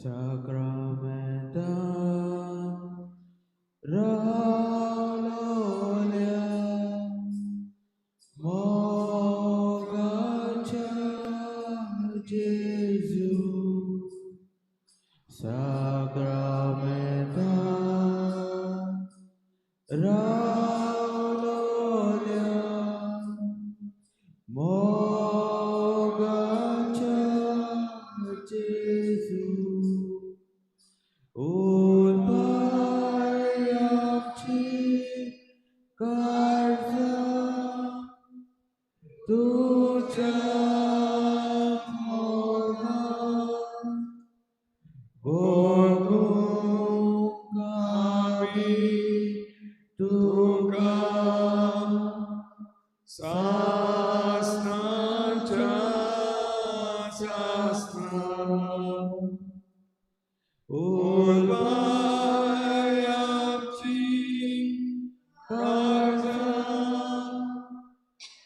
Sacramenta रावलोल्या मोगाच्या जेजू साक्रामेंता रावलोल्या मोगाच्या जेजू उलपाय आमची काळजां तुज्या मोगान भोगूंक आमी तुका सासणाच्या सासणा उलपाय आमची काळजां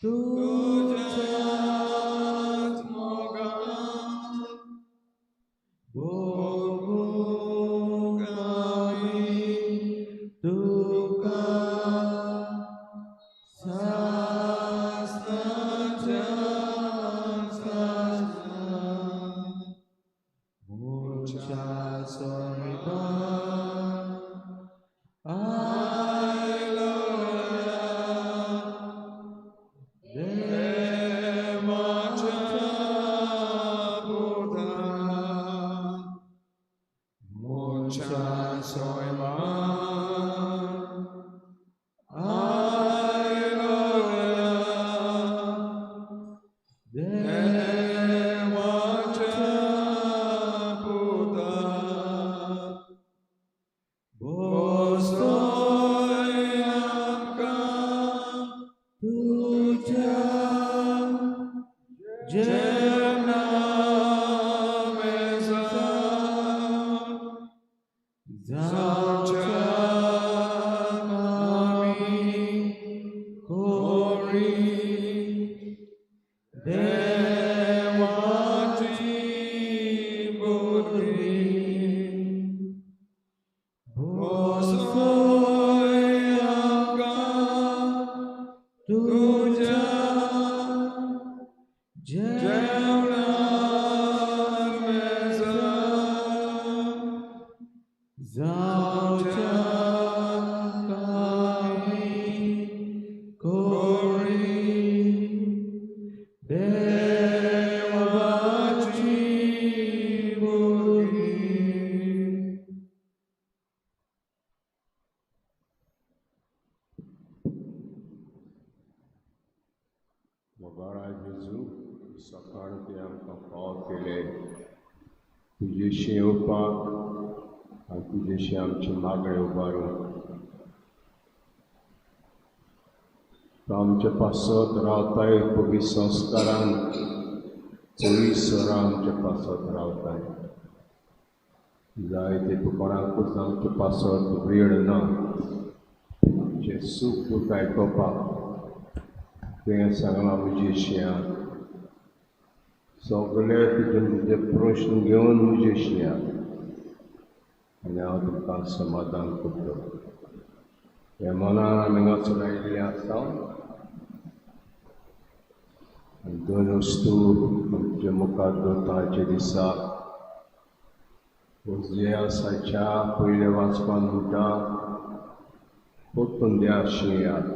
तुज्याच मोगान भोगूंक आमी तुका सासणाच्या सासणा मुच्या सोयबान आयलोल्या देवाच्या पुता मुच्या सोयबान आयलोल्या देवाच्या पुता भोसोय आमकां तुज्या जेवणा मेजार जावच्या आमी कोरी देवाची भुरगीं भोसोय आमकां तुज्या तुज्या जेवणा मेजार जावच्या आमी कोरी देवाची भुरगीं. मोगाळा जेजू, सकाळ तुवें आमकां फावो केलें तुजेशी येवपाक आनी तुजेशी आमची मागणें उबारूंक. तूं आमचे पासत रावताय, पवित्र संस्कारान 24 वरां आमचे पासत रावताय. जाय ते तूं कोणाकूच आमचे पासत वेळ ना आमचें सूख दूख आयकुपाक. तुवें सांगलां म्हजेशी यात, सगळे तुजे तुजे प्रश्न घेवन म्हजेशी यात आनी हांव तुमकां समाधान करतलो. हे मनान आमी हांगासर आयिल्ले आसा आनी दोन वस्तू आमचे मुखार दवरता दिसा. ओजियासाच्या पयल्या वाचपान म्हणटा, परतून देवाशी यात,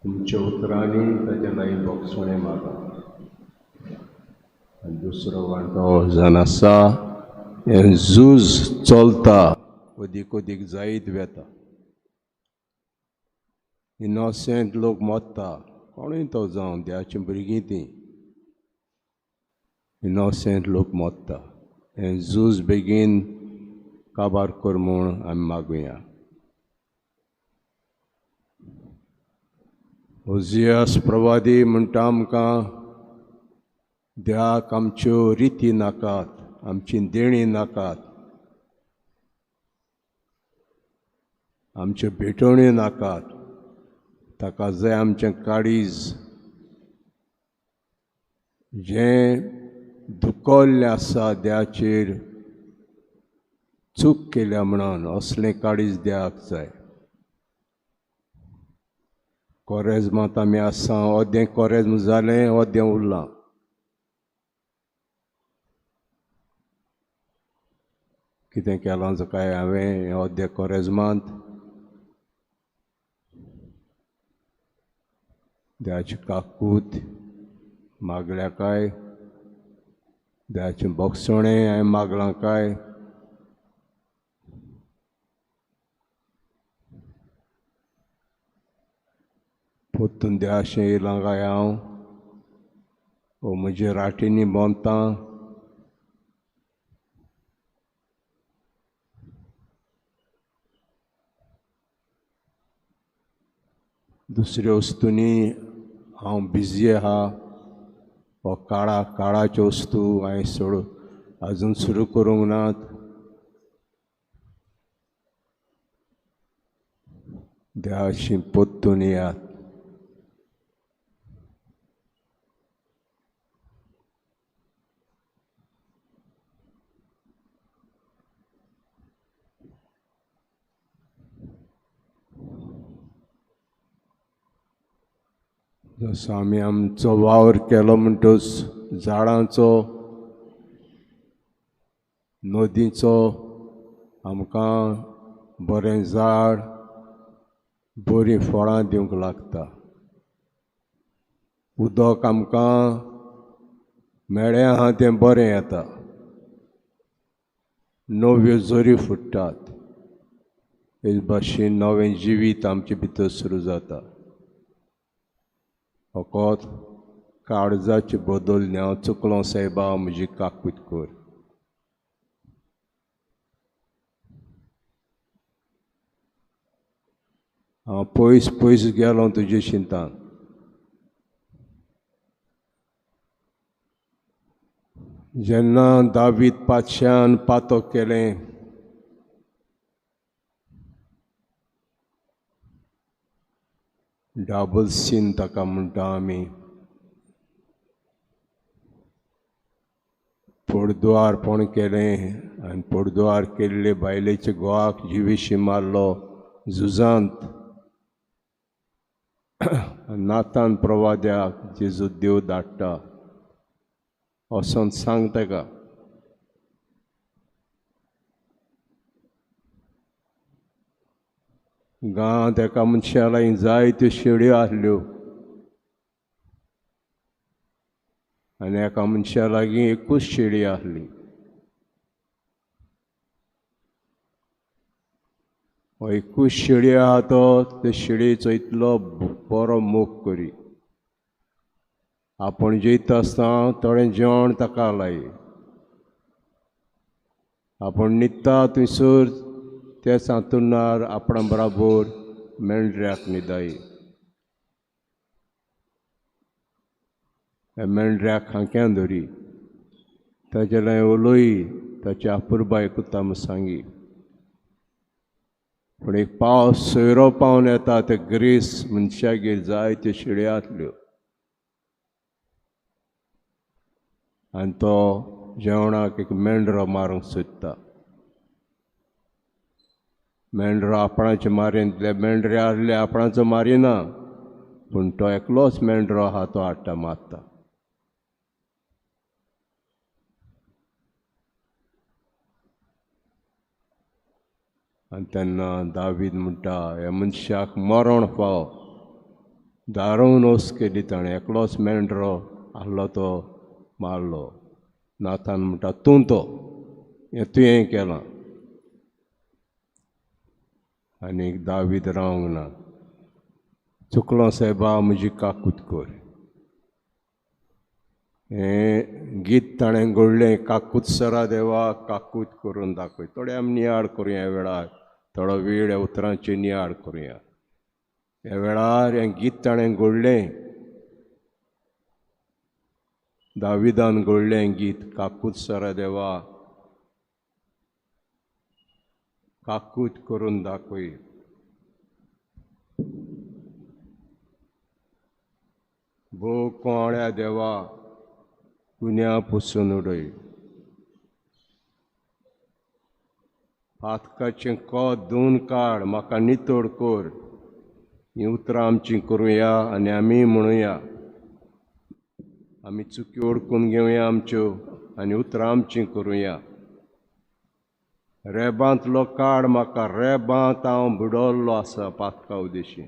तुमच्या उतरांनी ताच्या लागीं भोगसणें मागा. आनी दुसरो वांटो जावन आसा, हें झूज चलता, अदीक अदीक जायत वेता. इनोसेंट लोक मरता, कोणूय तो जावं, देवाचीं भुरगीं तीं. इनोसेंट लोक मरता. हें झूज बेगीन काबार कर म्हूण आमी मागुया. ओजियास प्रवादी म्हणटा आमकां, देवाक आमच्यो रिती नाकात, आमची देणी नाकात, आमच्यो भेटवण्यो नाकात, ताका जाय आमचें काळीज जें दुखवल्लें आसा देवाचेर चूक केल्या म्हणून असलें काळीज द्याक जाय. कोरेज्मांत आमी आसा, अदें कोरेज्म जालें, अदें उरलां. कितें केलां काय हांवें अदें कोरेज्मांत? देवाची काकूत मागल्या काय? देवाचें भोगसणें हांवें मागलां काय? पोत्तून देवाशें येयलां काय हांव? ओ म्हजे राटींनी भोंवता? दुसऱ्यो वस्तूंनी हांव बिजी आहा. हो काळा काळाच्यो वस्तू हांवें सोडू आजून सुरू करूंक नात. देवाशी पोत्तून येयात. जसो आमी आमचो वावर केलो म्हणटच झाडांचो, नदीचो आमकां बरें झाड, बरीं फळां दिवंक लागता. उदक आमकां मेळ्ळें आहा तें बरें येता. नव्यो जोरी फुट्टात. हे भाशेन नवें जिवीत आमचे भितर सुरू जाता. फकत काळजाचे बदल हांव चुकलो सायबा, म्हजी काकूत कर. हांव पयस पयस गेलो तुजे शिंतान. जेन्ना दावीद पातशान पातक केलें, डबल सीन ताका म्हणटा आमी. पडद्वारपण केलें आनी पडद्वार केल्ले बायलेचे घोवाक जिविशी मारलो झुजांत. नातान प्रवाद्याक जेजू देव धाडटा वचोन सांग ताका. गांवांत एका मनशा लागीं जायत्यो शेळयो आसल्यो आनी एका मनशा लागीं एकूच शेळी आसली. एकूच शेळी आहा तो ते शेळयेचो इतलो बरो मोग करी. आपूण जेयता आसतना थोडें जेवण ताका लाय, आपूण न्हिदता थंयसर त्या सांतुणार आपणा बराबर मेंढऱ्याक न्हिदाय. मेंढऱ्याक खांक्यान धरी, ताचे लागीं उलोय, ताची अपुरबाय करता म्हूण सांगी. पूण एक पावस सोयरो पावन येता ते ग्रेस मनशागेर जायत्यो शेळयो आसल्यो आनी तो जेवणाक एक मेंढरो मारूंक सोदता. मेंढरो आपणाचे मारींतले मेंढरे आसले आपणाचो मारिना, पूण तो एकलोच मेंढरो आहा तो हाडटा मारता. आनी तेन्ना दावीद म्हणटा, ह्या मनशाक मरण फाव, दारोवन वस केली ताणें, एकलोच मेंढरो आसलो तो मारलो. नाथान म्हणटा, तूं तो हें तुवें केलां. आनी दावीद रावंक ना. चुकलो सायबा, म्हजी काकूत कर. हें गीत ताणें घडलें, काकूत सरा देवा काकूत करून दाखय. थोडे आमी नियाळ करुया ह्या वेळार, थोडो वेळ ह्या उतरांचेर नियाळ करुया. ह्या वेळार हें गीत ताणें घडलें, दाविदान घडलें गीत, काकूत सरा देवा काकूत करून दाखय. भोव कोण्या देवा गुन्या पुसून उडय. पातकाचें कोत धुवन काड, म्हाका नितळ कर. हीं उतरां आमचीं करुया आनी आमी म्हणुया. आमी चुकी ओडकून घेवया आमच्यो आनी उतरां आमचीं करुया. रेबांतलो काड म्हाका, रेबांत हांव बुडवल्लो आसा पातका उदेशी.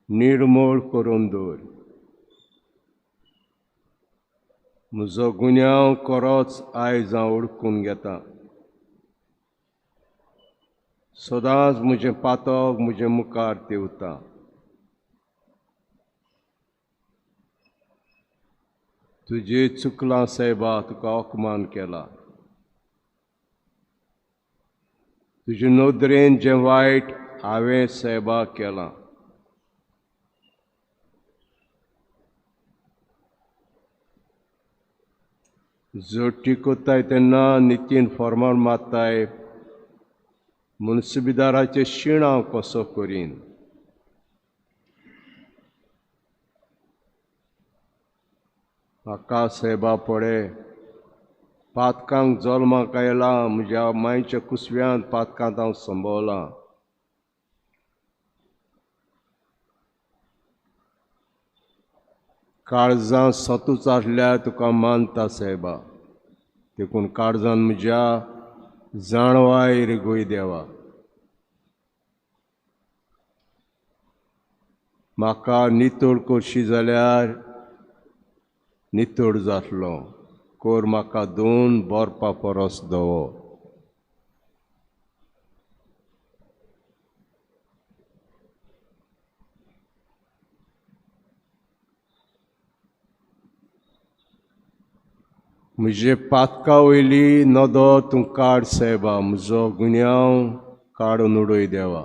निर्मूळ करून दवर. म्हजो गुन्यांव खरोच आयज हांव ओळखून घेता. सदांच म्हजें पातक म्हजे मुखार तेवता. तुजें चुकलां सायबा, तुका अपमान केला. तुजे नदरेन जें वायट हांवें सायबा केलां. जोटी कोत्ताय तेन्ना नितीन फॉर्माल मारताय मुनसुबीदाराचें शीण हांव कसो करीन. म्हाका सायबा पडे पातकांक जल्माक आयला, म्हज्या मांयच्या कुसव्यांत पातकांत हांव संभवलां. काळजां सतूच आसल्यार तुका मानता सायबा, देखून काळजान म्हज्या जाणवाय रिगोय देवा. म्हाका नितळ करशी जाल्यार नितळ जातलो. कोर म्हाका दोन बर्फा परस धवो. म्हजे पातका वयली नदर तूं काड सायबा, म्हजो गुन्यांव काडून उडय देवा.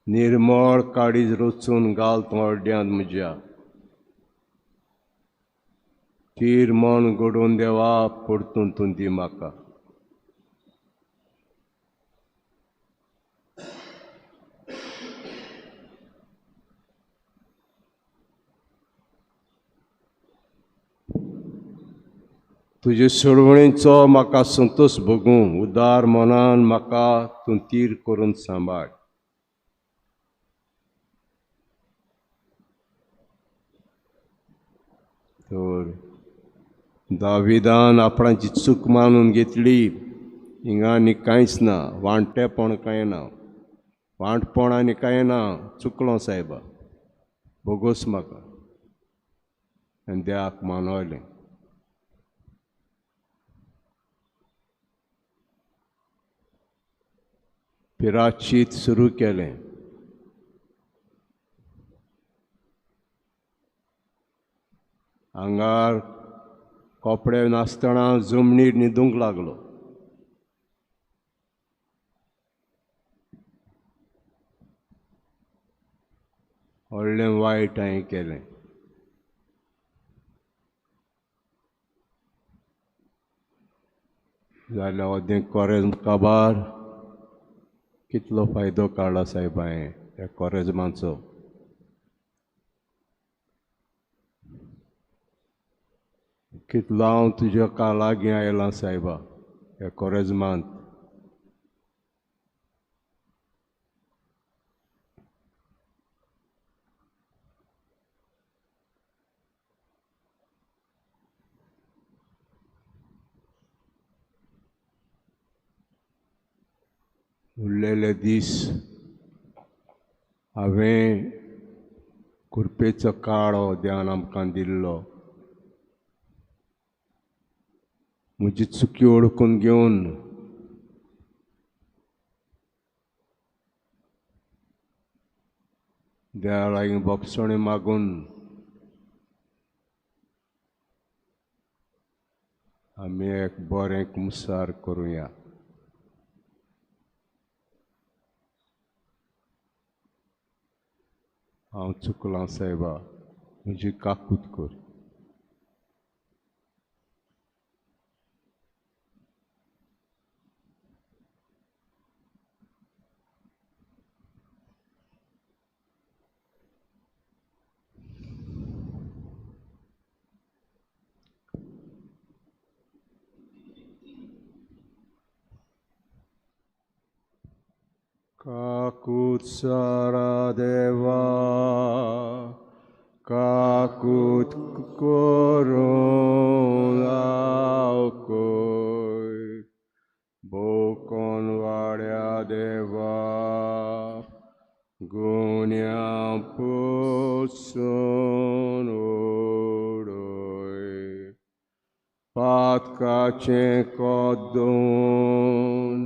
निर्मळ काडीज रचून घाल तूं हड्ड्यांत म्हज्या. तीर मन घडोवन देवा परतून तूं दी म्हाका. तुजे सोडवणेचो म्हाका संतोश भोगूं, उदार मनान म्हाका तूं तीर करून सांबाळ. तर दाविदान आपणाची चूक मानून घेतली. हिंगा आनी कांयच ना, वांटेपण कांय ना, वांटपण आनी कांय ना. चुकलो सायबा, भोगोस म्हाका. आनी देवाक मानवलें. पिराचीत सुरू केलें. आंगार कपडे नासतना जमनीर न्हिदूंक लागलो. व्हडलें वायट हांवें केलें. जाल्यार अदें कोरेज काबार कितलो फायदो काडला सायबा हांवें ह्या कोरेजमाचो. कितलो हांव तुज्या लागीं आयलां सायबा ह्या कोरेजमांत. उरलेले दीस हांवें कुरपेचो काळो देवान आमकां दिल्लो. म्हजी चुकी ओळखून घेवन देवा लागीं भोगसणें मागून आमी एक बरें कुमसार करुया. हांव चुकलां सायबा, म्हजी काकूत कर. काकूत सारा देवा काकूत करून आवकोय बोकोन वाड्या देवा गुन्या पुसून उडय पातकाचें कोदून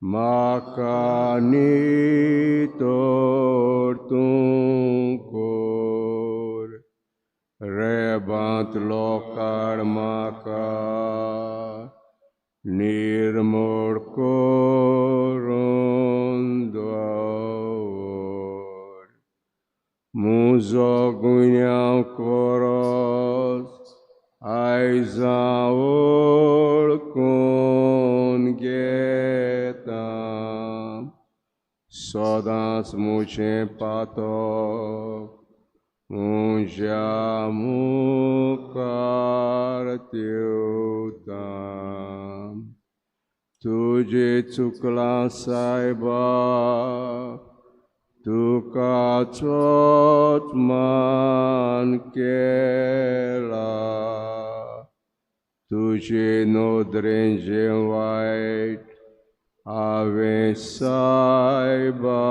म्हाका नितोर तूं कोर रेबांतलो काड म्हाका निर्मूळ करून दवर मुजो गुन्यांव कोरोस आयजां वळखून घेता सदांच म्हजें पातक म्हज्या मुखार तेवता तुजें चुकलां सायबा तुका चोत मान केला तुजे नदरेन जें वायट हांवें सायबा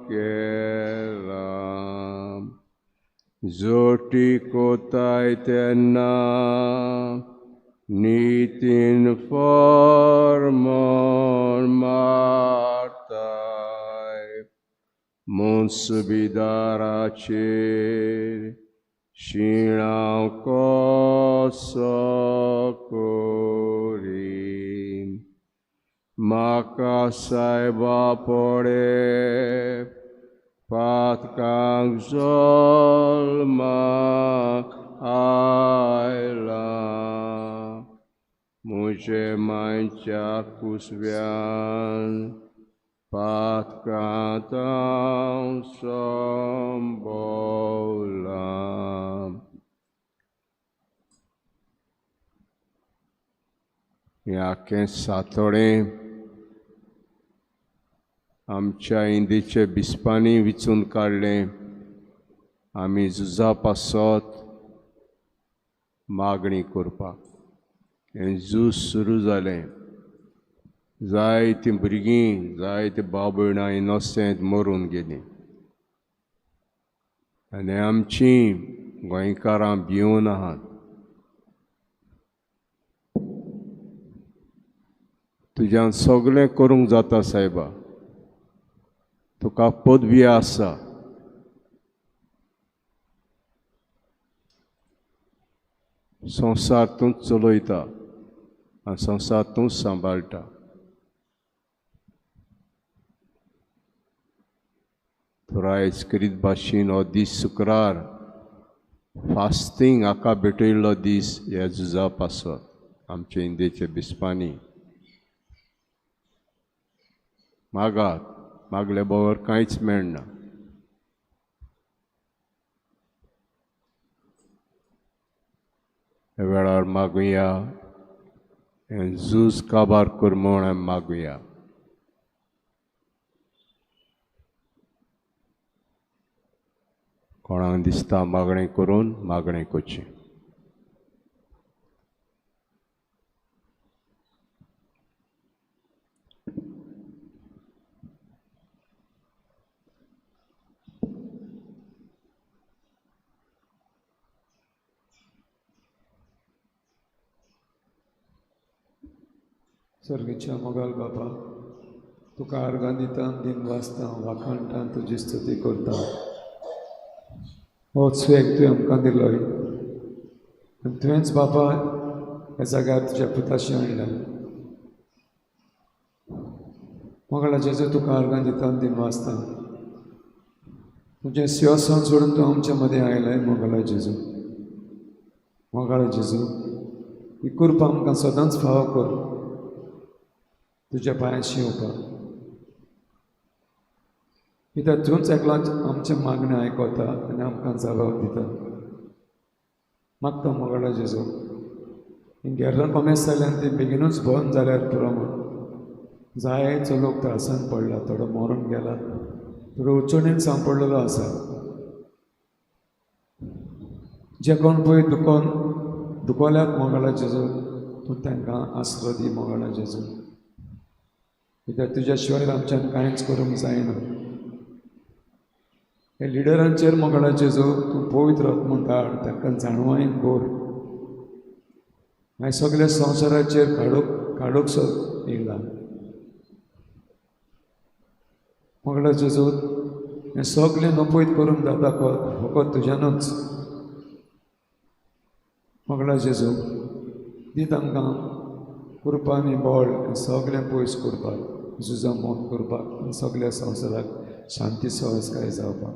केलां जोटी कोताय तेन्ना नितीन फॉर्मोन मारताय मुन्सुबिदाराचेर शिणाव कसो कोरी म्हाका सायबा पडे पातकांक जल्माक आयला म्हजे मांयच्या कुसव्यान पातकांत हांव संबोलां. हें आख्खें सातोळें आमच्या इंदीचे बिस्पांनी विचून काडलें. आमी झुजा पासत मागणी करपाक हें झूज सुरू जालें. जायतीं भुरगीं जायतीं भाव भयणां इनोसेंत मरून गेलीं आनी आमचीं गोंयकारां भिवन आहात. तुज्यान सगळें करूंक जाता सायबा, तुका पदवी आसा. संवसार तूंच चलयता आनी संवसार तूंच सांबाळटा. थोरायज करीत भाशेन हो दीस शुक्रार फास्तींग हाका भेटयल्लो दीस ह्या झुजा पासत आमचे इंदेचे बिस्पांनी मागात, मागले बगर कांयच मेळना. ह्या वेळार मागुया हें झूज काबार कर म्हूण आमी मागुया. कोणाक दिसता मागणें करून मागणें करचें. सर्गेच्या मोगाल बाबा, तुका आर्गां दिता, दिन वाचता, वाखाणटा, तुजी स्तुती करता. हो स्वेग तुवें आमकां दिलोय आनी तुवेंच बाबा ह्या जाग्यार तुज्या पुताशी हाडल्या. मोगाळा जेजू, तुका आर्गां दिता, दिन वाचता, तुजें सिंहासन सोडून तूं आमच्या मदें आयलाय. मोगाळा जेजू, मोगाळा जेजू, ही कृपा आमकां सदांच फावो कर तुज्या पांयांशी येवपाक. कित्याक तूंच एकलोच आमचें मागणें आयकता आनी आमकां जाबाब दिता. मागता मोगाळा जेजू, ही गेर्रां कोमेस जाल्यान ती बेगीनूच बंद जाल्यार पुरो म्हूण. जायचो लोक त्रासान पडला, थोडो मरून गेला, थोडो उचणीन सांपडलेलो आसा. जे कोण पळय दुकोन दुकोल्यात मोगाळा जेजू, तूं तांकां आसरो दी मोगाळा जेजू, कित्याक तुज्या शिवाय आमच्यान कांयच करूंक जायना. हे लिडरांचेर मोगाळा जेजू तूं पवित्र आत्मो धाड, तांकां जाणवायेन भर. मागीर सगल्या संवसाराचेर काडूंक येयला मोगाळा जेजू. हें सगळें नपयत करूंक जाता फकत तुज्यानूच मोगाळा जेजू. दी तांकां कृपा आनी बळ हें सगळें पयस करपाक, झुजां बंद करपाक आनी सगळ्या संवसाराक शांती सहजकाय जावपाक.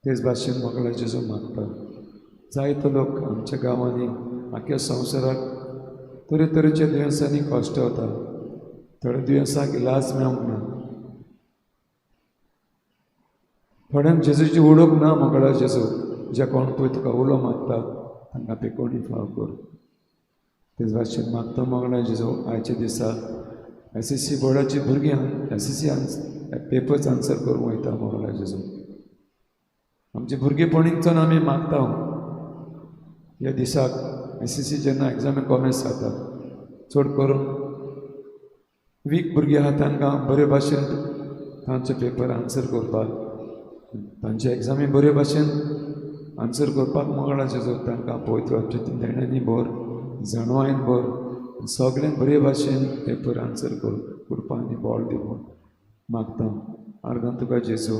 तेच भाशेन मोगाळा जेजू मागता जायतो लोक आमच्या गांवांनी आख्या संवसाराक तरेतरेच्या दुयेंसांनी कश्ट वता. थोड्या दुयेंसांक इलाज मेळूंक ना, थोड्यांक जेजूची ओळख ना मोगाळा जेजू. जे कोण पळय तुका उलो मागता तांकां पेकोणी फाव कर. तेच भाशेन मागता मोगाळा जेजू आयच्या दिसा एस एस सी बोर्डाची भुरगीं S S C papers answer करूंक वयता मोगाळा जेजू. आमची भुरगेपणीच्यान आमी मागता ह्या दिसाक एस एस सी जेन्ना एग्जामी कॉमेस जाता, चड करून वीक भुरगीं आहा तांकां बरे भाशेन तांचो पेपर आन्सर करपाक, तांचे एग्जामी बरे भाशेन आन्सर करपाक मोगाळा जेजू तांकां पवित्र आत्म्याच्या देण्यांनी भर, जाणवायेन भर, सगळें बरे भाशेन पेपर आन्सर करपा आनी बळ दिवप मागता. आर्गां तुका जेजू,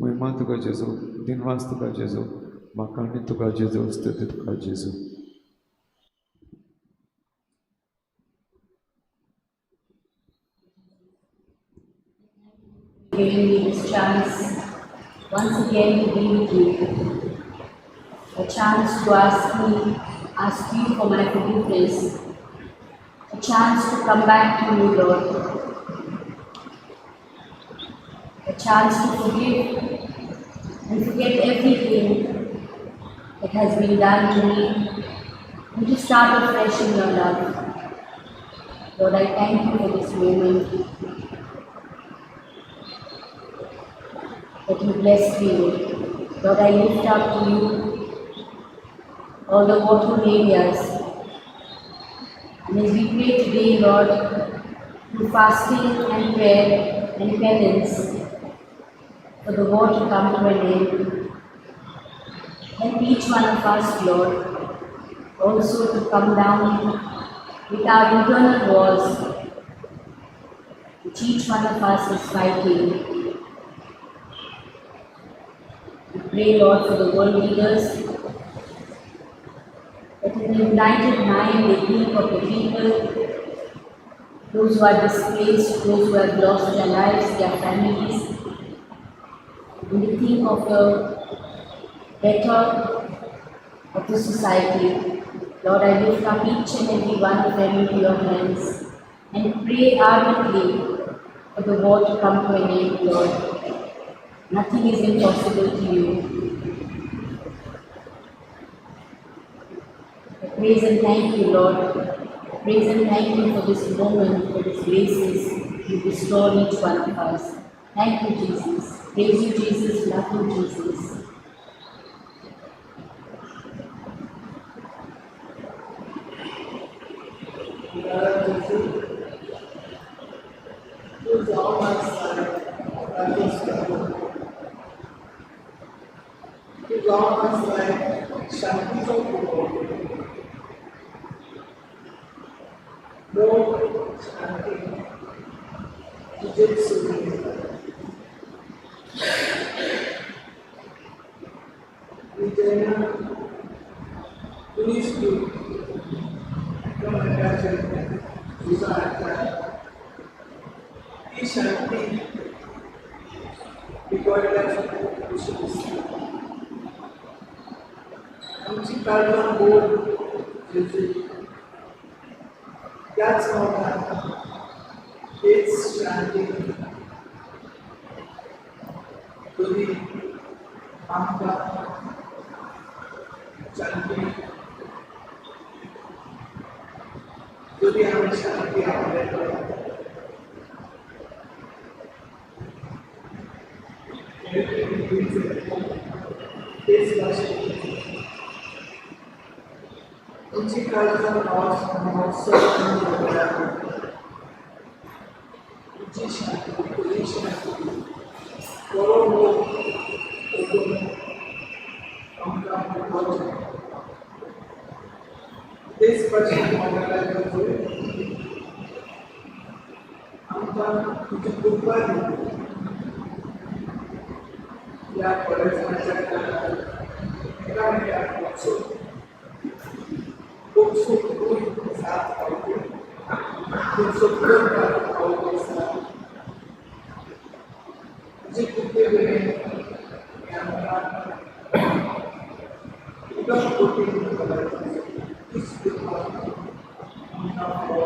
महिमा तुका जेजू, दिनवास तुका जेजू, वाखाणी तुका जेजू, स्तुती तुका जेजू. Giving me this chance once again to be with you, a chance to ask you for my forgiveness, a chance to come back to you, Lord, a chance to forgive and forget everything that has been done to me and to start afresh in your love. Lord, I thank you for this moment that you blessed me with. Lord, I lift up to you all the war-torn areas. And as we pray today, Lord, through fasting and prayer and penance for the war to come to an end, help each one of us, Lord, also to come down with our internal wars, which each one of us is fighting. We pray, Lord, for the world leaders, that in the united mind they think of the people, those who are displaced, those who have lost their lives, their families, and they think of the better of the society. Lord, I lift up each and every one of them into your hands and pray ardently for the war to come to an end, Lord. Nothing is impossible to you. I praise and thank you, Lord. I praise and thank you for this moment, for this graces you bestowed each one of us. Thank you, Jesus. Praise you, Jesus. Love you, Jesus. शांतीचो मोग, शांती तुजेच सोडून जेन्ना मनीस तूं एकामेकाचेर झुजां हाडटा ती शांती बिगडल्याची खूब कशी दिसता. आमची काळजां बोल जेजू त्याच मोगान तेच शांती तरी आमकां शांती तरी आमी शांती आपल्याकडे. तुजी काळजां पावस महोत्सव तुजी शांती तुजी शांती बरो मोग करून आमकां पळोवचें. तेच भाशेन मोगाच्या जेजू आमकां तुजी कृपा दी. ह्या कोरेज्माच्या काळार एकामेकाक वचून खूब सुकून साथ पावती, खूब सुकून पावती आसा. तुजी कृपे वयल्यान आमकां एकदम कोटीन तीच कृपा आमकां फावो.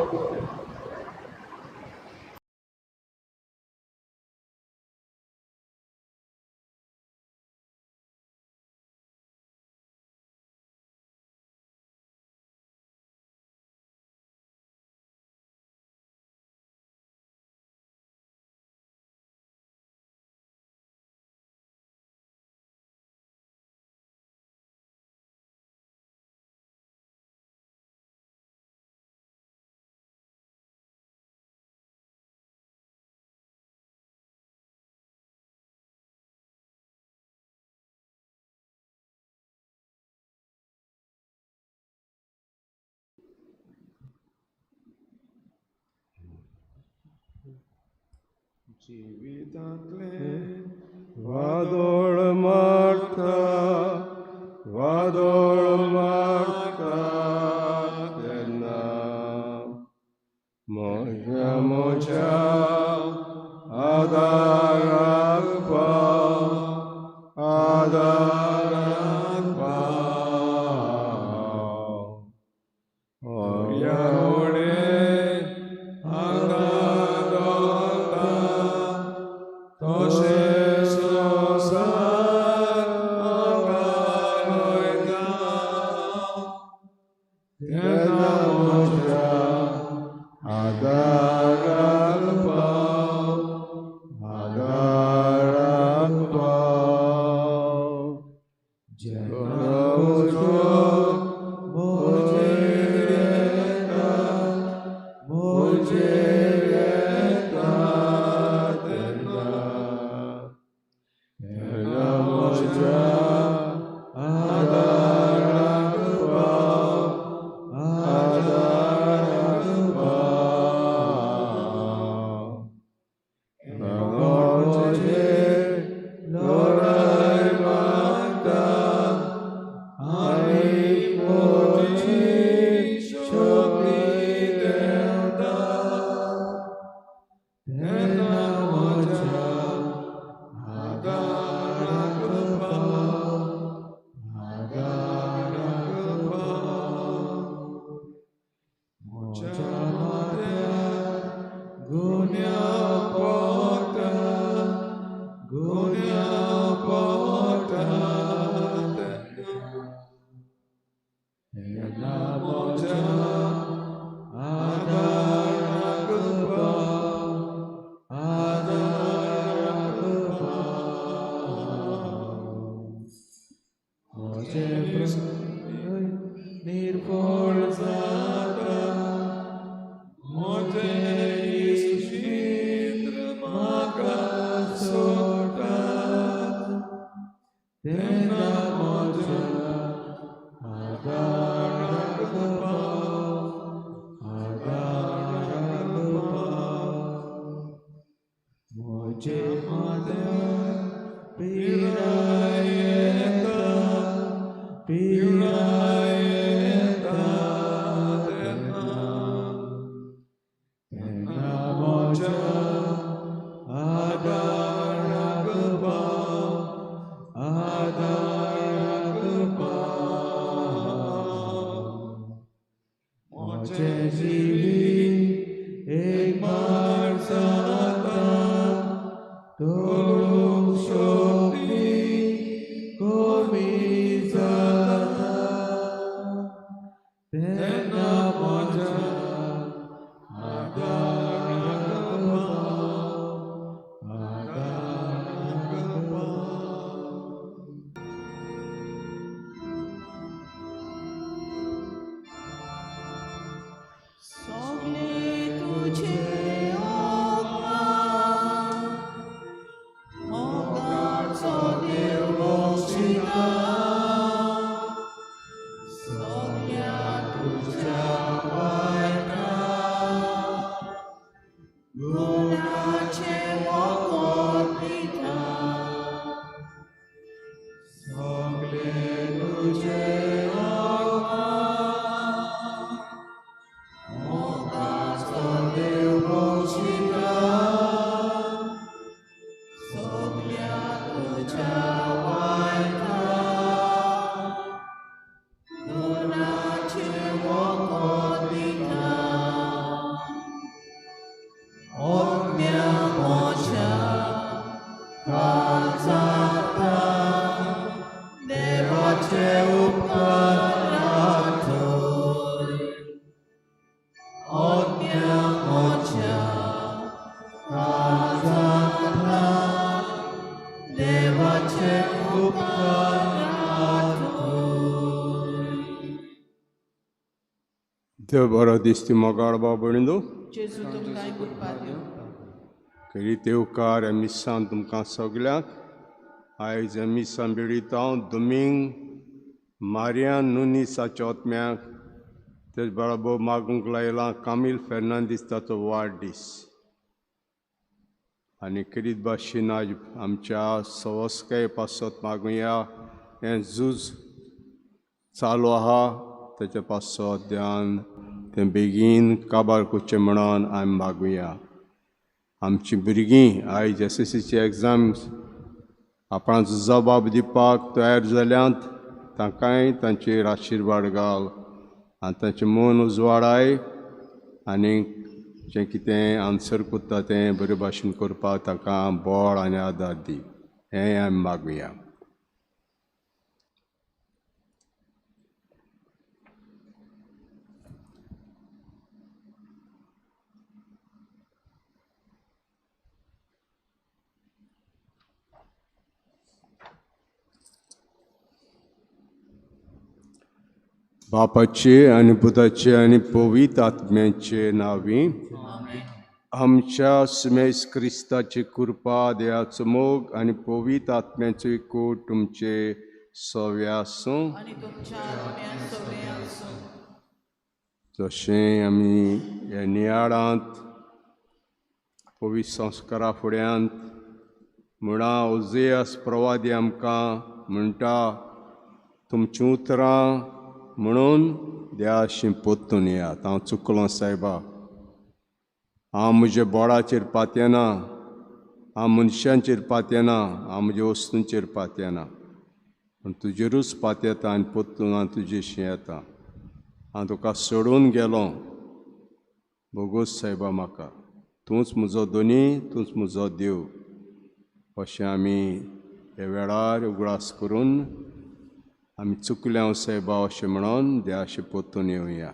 जिवितांतलें वादोळ मारता, वादोळ मारता तेन्ना म्हज्या म्हज्या आदाराक पाव, आदाराक पाव. दर्या वडे हांगा दोलता तशें संवसार हांगा वयता तेन्ना म्हज्या आदाराक पाव, आदाराक पाव. जेन्ना उजो म्हजेर येता, म्हजेर येता तेन्ना तेन्ना म्हज्या आदाराक पाव, आदाराक पाव. नांगोर म्हजेर लोराय मारता आनी म्हजी शक्ती देंवता तेन्ना म्हज्या आदाराक पाव, आदाराक पाव. म्हज्या माथ्यार गुन्यांव पडटा, गुन्यांव पडटा तेन्ना तेन्ना म्हज्या आदाराक पाव, आदाराक पाव. म्हजें प्राण निर्बळ जाता, म्हजें इश्ट म्हाका सोडटात तेन्ना म्हज्या आदाराक पाव, आदाराक पाव. म्हजे माथ्यार पिराय येता, पिराय येता तेन्ना तेन्ना म्हज्या आदाराक पाव, आदाराक पाव. म्हजें जिवीत एक मार जाता, तोडूंक शक्ती कमी जाता तेन्ना म्हज्या आदाराक पाव, आदाराक पाव. देव बरो दीस ती मोगाळ बाब भयणींनो. जेजू तुमकां कृपा दिवं. करी देवकार ह्या मिसान तुमकां सगल्यांक. आयज ह्या मिसान बेळीत हांव दुमींग मारियान नुनीस हाच्या ओतम्याक, तेच बराबर मागूंक लायलां कामील फेर्नांदीस ताचो वाडदीस. आनी करीत भाशेन आयज आमच्या सवस्काये पासत मागुया. हें झूज चालू आहा तेच्या पासत ध्यान तें बेगीन काबार करचें म्हणून आमी मागुया. आमची भुरगीं आयज एस एस सीची एग्जाम्स आपणाचो जबाब दिवपाक तयार जाल्यांत, तांकांय तांचेर आशिर्वाद घाल आनी तांचें मन उजवाडाय आनी जें कितें आन्सर करता तें बरे भाशेन करपाक तांकां बळ आनी आदार दी, हेंय आमी मागुया. बापाचे आनी पुताचे आनी पवित्र आत्म्याचे नांवी आमच्या सुमेस क्रिस्ताची कृपा, देवाचो मोग आनी पवित्र आत्म्याचो एकवट तुमचे सवे आसूं. तशें आमी ह्या नियाळांत पवित्र संस्कारा फुड्यांत म्हणा ओजेयास प्रवादी आमकां म्हणटा, तुमचीं उतरां म्हणून देवाशी पोत्तून येयात. हांव चुकलो सायबा, हांव म्हज्या बोडाचेर पातयेना, हांव मनशांचेर पातयेना, हांव म्हज्या वस्तूंचेर पातयेना, पूण तुजेरूच पातयेता आनी पोत्तून हांव तुजेशी येता. हांव तुका सोडून गेलो, भोगोस सायबा म्हाका, तूंच म्हजो धनी, तूंच म्हजो देव. अशें आमी ह्या वेळार उगडास करून आमी चुकल्या सायबा अशें म्हणून देवाशी पोत्तून येवया.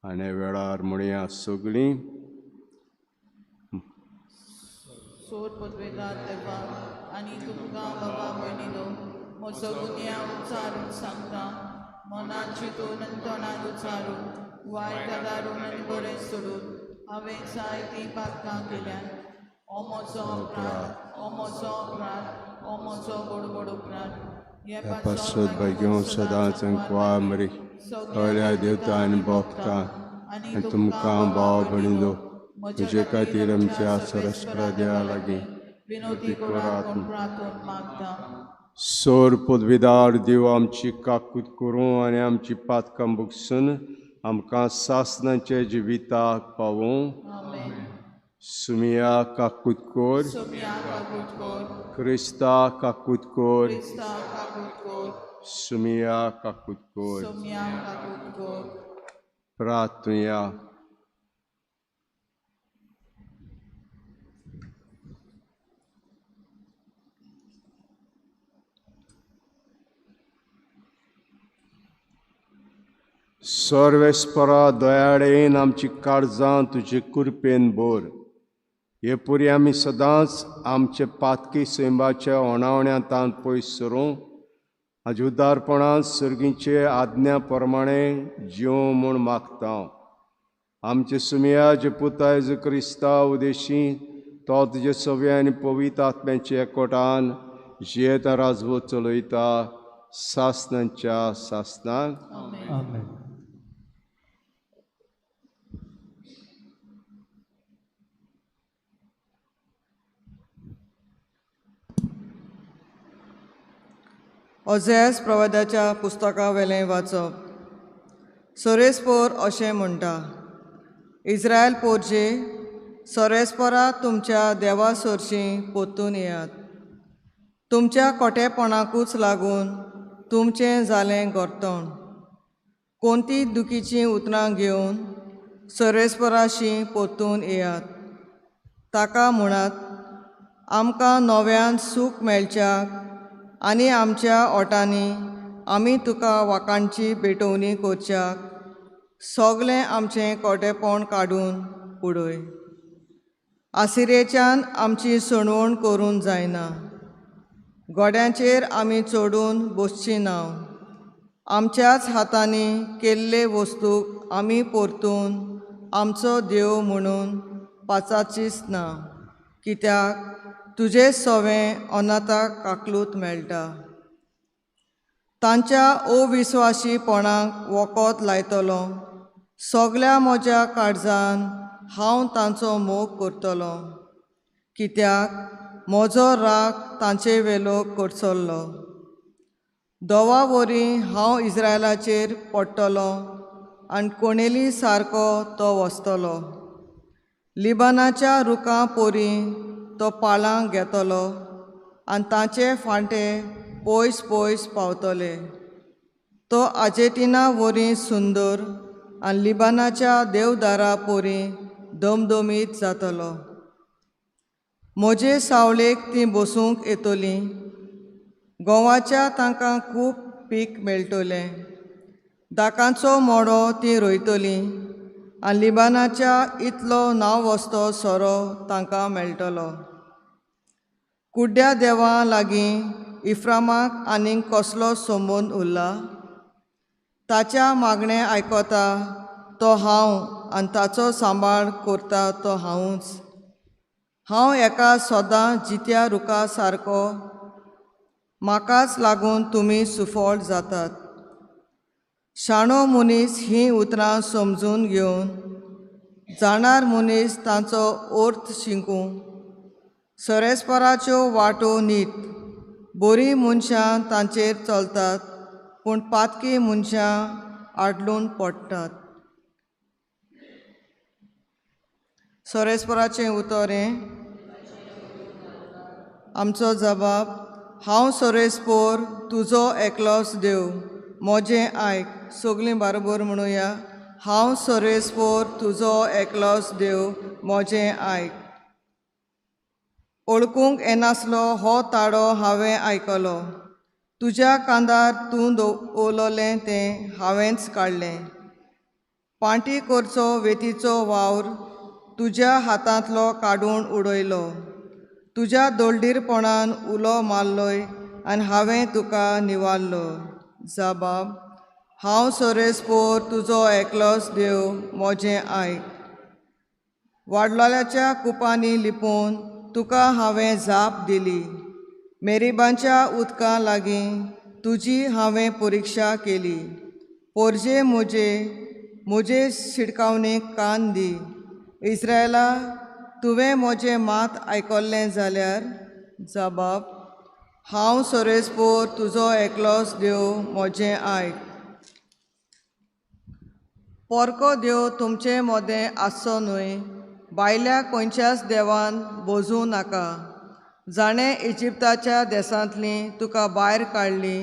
आनी ह्या वेळार म्हणया सगळीं. सोर पदवेदार देवा आनी तुमकां बाबा भयणीनो म्हजो गुन्यांव उचारून सांगता, मनान चिंतून आनी तोंडान उचारून, वायट आदारून आनी बरें सोडून हांवें जायतीं पातकां केल्यात. ओ म्हजो अपराध, ओ म्हजो अपराध, ओ म्हजो व्हड अपराध. हे ह्या पासत भाग्यों सदांच अंकवा मरी सगळ्या देवता आनी भक्तां आनी तुमकां भाव भयणीनो म्हजे खातीर आमच्या सरस्परा देवा लागीं विनोदी करात म्हूण प्रार्थून मागता. सोर पदवीदार देव आमची काकूत करूं आनी आमची पातकां भोगसून आमकां सासणाच्या जिविताक पावूं. आमेन. सुमिया काकूत कोर, सोम्या काकूत कोर, क्रिस्ता काकूत कोर, क्रिस्ता काकूत कोर, सुमिया काकूत कोर. सोम्या काकूत कोर. प्रार्थुया. सर्वेस्परा दयाळेन आमची काळजां तुजे कृपेन भर. हे पुरी आमी सदांच आमचे पातकी सैमाच्या ओणावण्यांत पयस सरूं आनी उदारपणान सर्गीचे आज्ञा प्रमाणे जिवं म्हूण मागता. आमचे सुमया जे पुता जेजू क्रिस्ता उदेशी तो तुजे सव्या आनी पवित्र आत्म्याचे एकवटान जियेता राजवट चलयता सासणाच्या सासणाक. आमेन. ओझेस प्रवादाच्या पुस्तका वेलें वाचप. सोरेस्पोर अशें म्हणटा, इस्रायल पोरजे सोरेस्पोरा तुमच्या देवा सरशीं पोत्तून येयात. तुमच्या कोटेपणाकूच लागून तुमचें जालें गोरतण. कोणती दुखीचीं उतरां घेवन सोरेस्पोराशी पोत्तून येयात. ताका म्हणात, आमकां नव्यान सूख मेळच्याक आनी आमच्या ओटांनी आमी तुका वाकांची भेटवणी करच्याक सगळें आमचें कोटेपण काडून उडय. आसिरेच्यान आमची सणवण करूंक जायना, गोड्यांचेर आमी चडून बसची ना. आमच्याच हातांनी केल्ले वस्तूक आमी परतून आमचो देव म्हणून पाचाचीच ना, कित्याक तुजें सवें अनाथाक काकलूत मेळटा. तांच्या अविस्वाशीपणाक वखद लायतलो. सगल्या म्हज्या काळजान हांव तांचो मोग करतलो, कित्याक म्हजो राग तांचे वेलो कडसरलो. दोवा वरी हांव इस्रायलाचेर पडटलो आनी कोणेली सारको तो वसतलो. लिबानाच्या रुखां पोरी तो पाळां घेतलो आनी तांचे फांटे पयस पयस पावतले. तो आर्जेंटिना वरी सुंदर आनी लिबानाच्या देवदारा पोरी दमदमीत जातलो. म्हजे सावळेक तीं बसूंक येतलीं. गोवाच्या तांकां खूब पीक मेळटलें. दाकांचो मोडो तीं रोयतलीं आनी लिबानाच्या इतलो नांववस्तो सोरो तांकां मेळटलो. कुड्ड्या देवा लागीं इफ्रामाक आनीक कसलो संबंद उरला? ताच्या मागणें आयकता तो हांव आनी ताचो सांबाळ करता तो हांवूच. हांव एका सदां जित्या रुखा सारको, म्हाकाच लागून तुमी सुफळ जातात. शाणो मनीस हीं उतरां समजून घेवन जाणार मनीस तांचो अर्थ शिकूं. सरेस्पराच्यो वाटो न्हीत, बरीं मनशां तांचेर चलतात, पूण पातकी मनशां आडलून पडटात. सरेस्पराचें उतर हें. आमचो जबाब. हांव सरेस्पोर तुजो एकलोच देव, म्हजें आयक. सगलीं बारोबर म्हणुया. हांव सरेस्पोर तुजो एकलोच देव, म्हजें आयक. वळखूंक येनासलो हो ताळो हांवें आयकलो. तुज्या कांदार तूं दवरलें तें हांवेंच काडलें. पांटी करचो वेतीचो वावर तुज्या हातांतलो काडून उडयलो. तुज्या दोळडीरपणान उलो मारलोय आनी हांवें तुका निवारलो. जबाब. हांव सरेस्पोर तुजो एकलोच देव, म्हजें आयक. वाडलोल्याच्या कुपांनी लिपोवन तुका हांवें जाप दिली. मेरिबांच्या उदकां लागीं तुजी हांवें परिक्षा केली. पोरजे म्हजे म्हजे शिडकावणेक कान दी. इस्रायला, तुवें म्हजें मात आयकल्लें जाल्यार. जबाब. हांव सरेस्पोर तुजो एकलोच देव, म्हजें आयक. पोरको देव तुमचे मदें आसचो न्हय. बायल्या खंयच्याच देवान बोजूं नाका. जाणें इजिप्ताच्या देसांतली तुका भायर काडली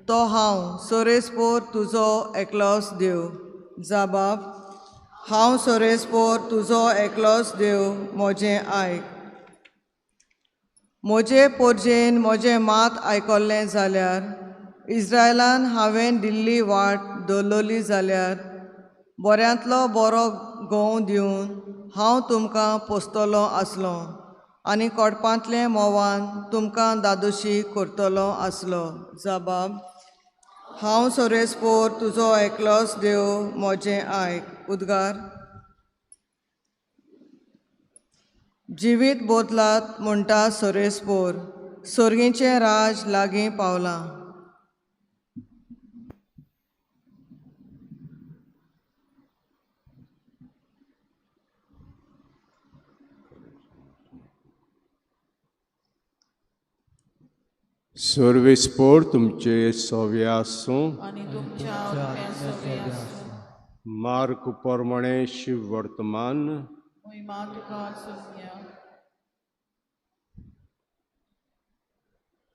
तो हांव सरेस्पोर तुजो एकलोच देव. जबाब. हांव सरेस्पोर तुजो एकलोच देव, म्हजें आयक. म्हजे पोरजेन म्हजें मात आयकल्लें जाल्यार, इस्रायलान हांवें दिल्ली वाट दवरली जाल्यार, बऱ्यांतलो बरो गंव दिवन हांव तुमकां पोसतलो आसलो आनी कोडपांतले म्होंवान तुमकां दादोशी करतलो आसलो. जबाब. हांव सरेस्पोर तुजो एकलोच देव, म्हजें आयक. उद्गार. जिवीत बदलात म्हणटा सरेस्पोर, सर्गीचें राज लागीं पावलां. सर्वेस्पोर तुमचे सवे आसूं. आनी तुमच्या आत्म्या सवे आसूं. मार्क प्रमाणे शिव वर्तमान. महिमा तुका सोम्या.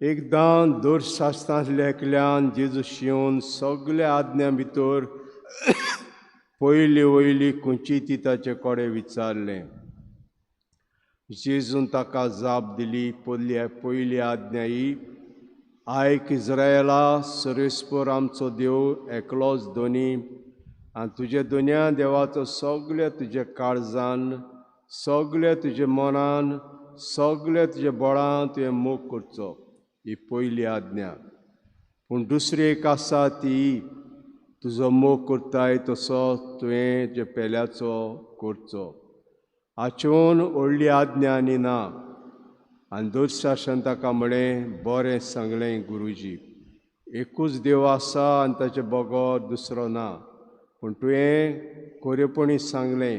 एकदां दोरशास्त्रांतल्या एकल्यान जेजू शिवून सगल्या आज्ञा भितर पयली वयली खंयची ती ताचे कडेन विचारलें. जेजून ताका जाप दिली, पयली आज्ञा ही, आयक इस्रायला, सरेस्पोर आमचो देव एकलोच दोनी, आनी तुज्या दोनया देवाचो सगल्या तुज्या काळजान, सगल्या तुज्या मनान, सगल्या तुज्या बळान तुवें मोग करचो. ही पयली आज्ञा. पूण दुसरी एक आसा ती तुजो मोग करताय तसो तुवें जे पेल्याचो करचो. हाचेहून व्हडली आज्ञा आनी ना. आनी दुस्वासान ताका म्हळें, बरें सांगलें गुरुजी, एकूच देव आसा आनी ताचे बगर दुसरो ना. पूण तुवें खरेपणी सांगलें,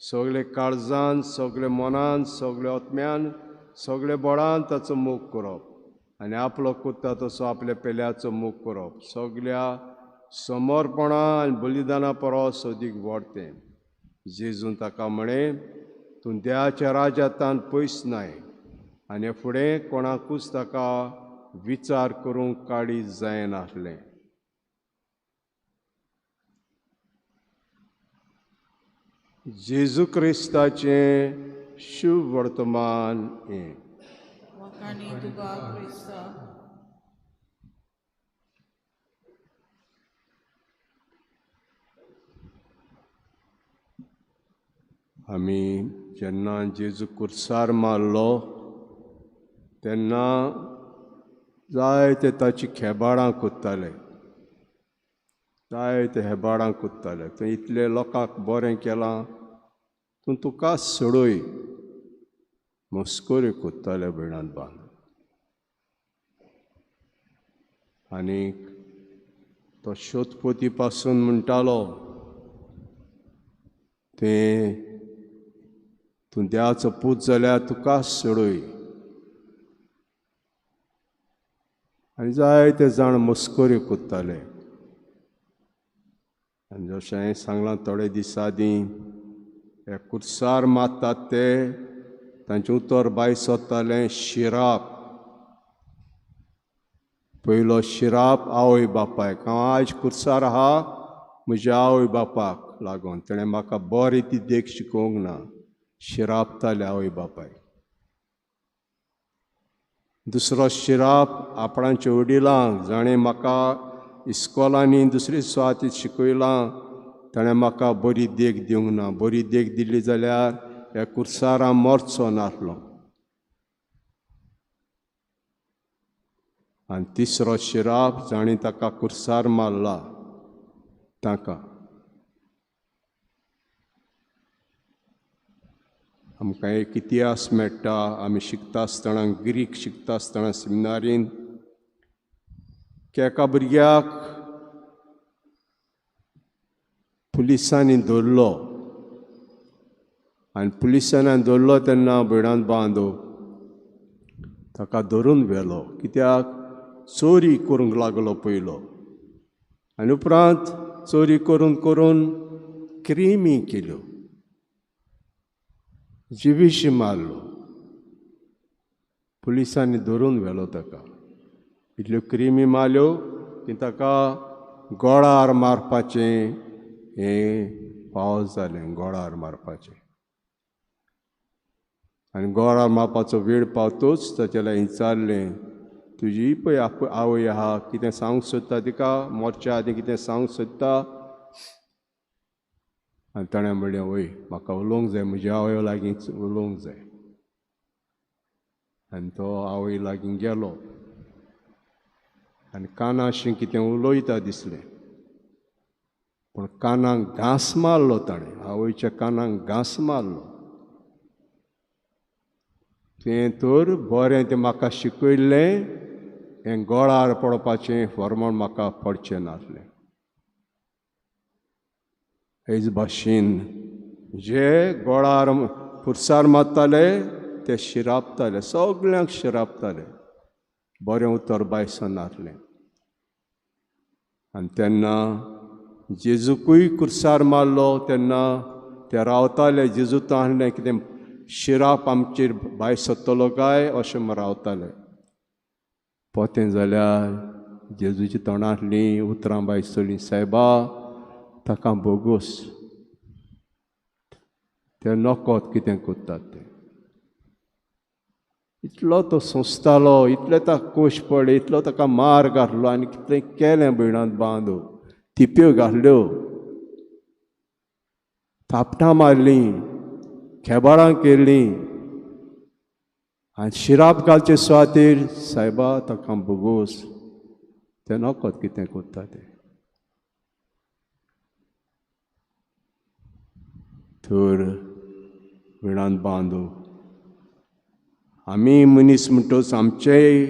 सगळे काळजान, सगळे मनान, सगळे आत्म्यान, सगळे बळान ताचो मोग करप आनी आपलो करता तसो आपल्या पेल्याचो मोग करप सगळ्या समर्पणा आनी बलिदाना परस अदीक व्हड तें. जेजून ताका म्हळें, तूं देवाच्या राज्यांत पयस नाय. आनी फुडें कोणाकूच ताका विचार करूंक काळीज जायनासलें. जेजू क्रिस्ताचें शुभ वर्तमान हें. वाखाणी तुका क्रिस्ता. आमी जेन्ना जेजू कुर्सार मारलो तेन्ना जायते ताची खेबाडां कोत्ताले, जायते हेबाडां कोत्ताले. थंय इतले लोकांक बरें केलां, तूं तुका सोडय मस्कऱ्यो कोत्ताले भयणांत बांद. आनीक तो शोधपोती पासून म्हणटालो, तें तूं देवाचो पूत जाल्यार तुका सोडय. आनी जायते जाण मस्कऱ्यो कोत्ताले. आनी जशें हांवें सांगलां थोडे दीस आदीं, हे कुर्सार मारतात ते तांचें उतर बाय सोदतालें शिराप. पयलो शिराप आवय बापायक. हांव आयज कुर्सार आहा म्हज्या आवय बापाक लागून, तेणें म्हाका बरी ती देख शिकोवंक ना. शिरापताले आवय बापायक. दुसरो शिराप आपणाच्या वडिलांक, जाणें म्हाका इस्कोलांनी दुसरी सुवातीत शिकयलां, ताणें म्हाका बरी देख दिवंक ना. बरी देख दिली जाल्यार ह्या कुर्सार हांव मरचो नासलो. आनी तिसरो शिराप जाणें ताका कुर्सार मारला ताका. आमकां एक इतिहास मेळटा, आमी शिकता आसतना, ग्रीक शिकता आसतना सिमिनारीन, की एका भुरग्याक पुलिसांनी धरलो. आनी पुलिसांनी धरलो तेन्ना भयणांत बांदो ताका धरून व्हेलो. कित्याक? चोरी करूंक लागलो पयलो, आनी उपरांत चोरी करून करून क्रिमी केल्यो, जिवीशी मारलो. पुलिसांनी धरून व्हेलो ताका. इतल्यो क्रिमी मारल्यो की ताका गोळार मारपाचें हें पावस जालें, गोळार मारपाचें. आनी गोळार मारपाचो वेळ पावतोच ताच्या लागीं विचारलें, तुजी पळय आवय आहा, कितें सांगूंक सोदता तिका, मरच्या आदीं कितें सांगूंक सोदता? आनी ताणें म्हणलें, वय म्हाका उलोवंक जाय, म्हज्या आवय लागीं उलोवंक जाय. आनी तो आवय लागीं गेलो आनी कानाशी कितें उलयता दिसलें, पूण कानाक घांस मारलो ताणें, आवयच्या कानाक घांस मारलो. तें तर बरें तें म्हाका शिकयल्लें, हें गोळार पडपाचें फॉर्मण म्हाका पडचें नासलें. हेच भाशेन जे गोळार पुरसार मारताले ते शिरापताले, सगल्यांक शिरापताले, बरें उतर बायसनासलें. आनी तेन्ना जेजूकूय कुर्सार मारलो तेन्ना ते रावताले, जेजू तो आहलें कितें शिराप आमचेर भायर सोदतलो काय अशें म्हण रावताले. पोतें जाल्यार जेजूची तोंडांतलीं उतरां भायर सरलीं, सायबा ताका बोगोस, ते नकोत कितें करतात तें. इतलो तो सोंसतालो, इतले ताका कोश पडले, इतलो ताका मार घातलो आनी कितलें केलें भयणांत बांदो, थिप्यो घातल्यो, थापटां मारलीं, खेबाडां केलीं, आनी शिराप घालचे सुवातेर सायबा ताका बोगोस, तें नकत कितें कोत्ता तें. तर वेळान बांदू आमी मनीस म्हणटच आमचेय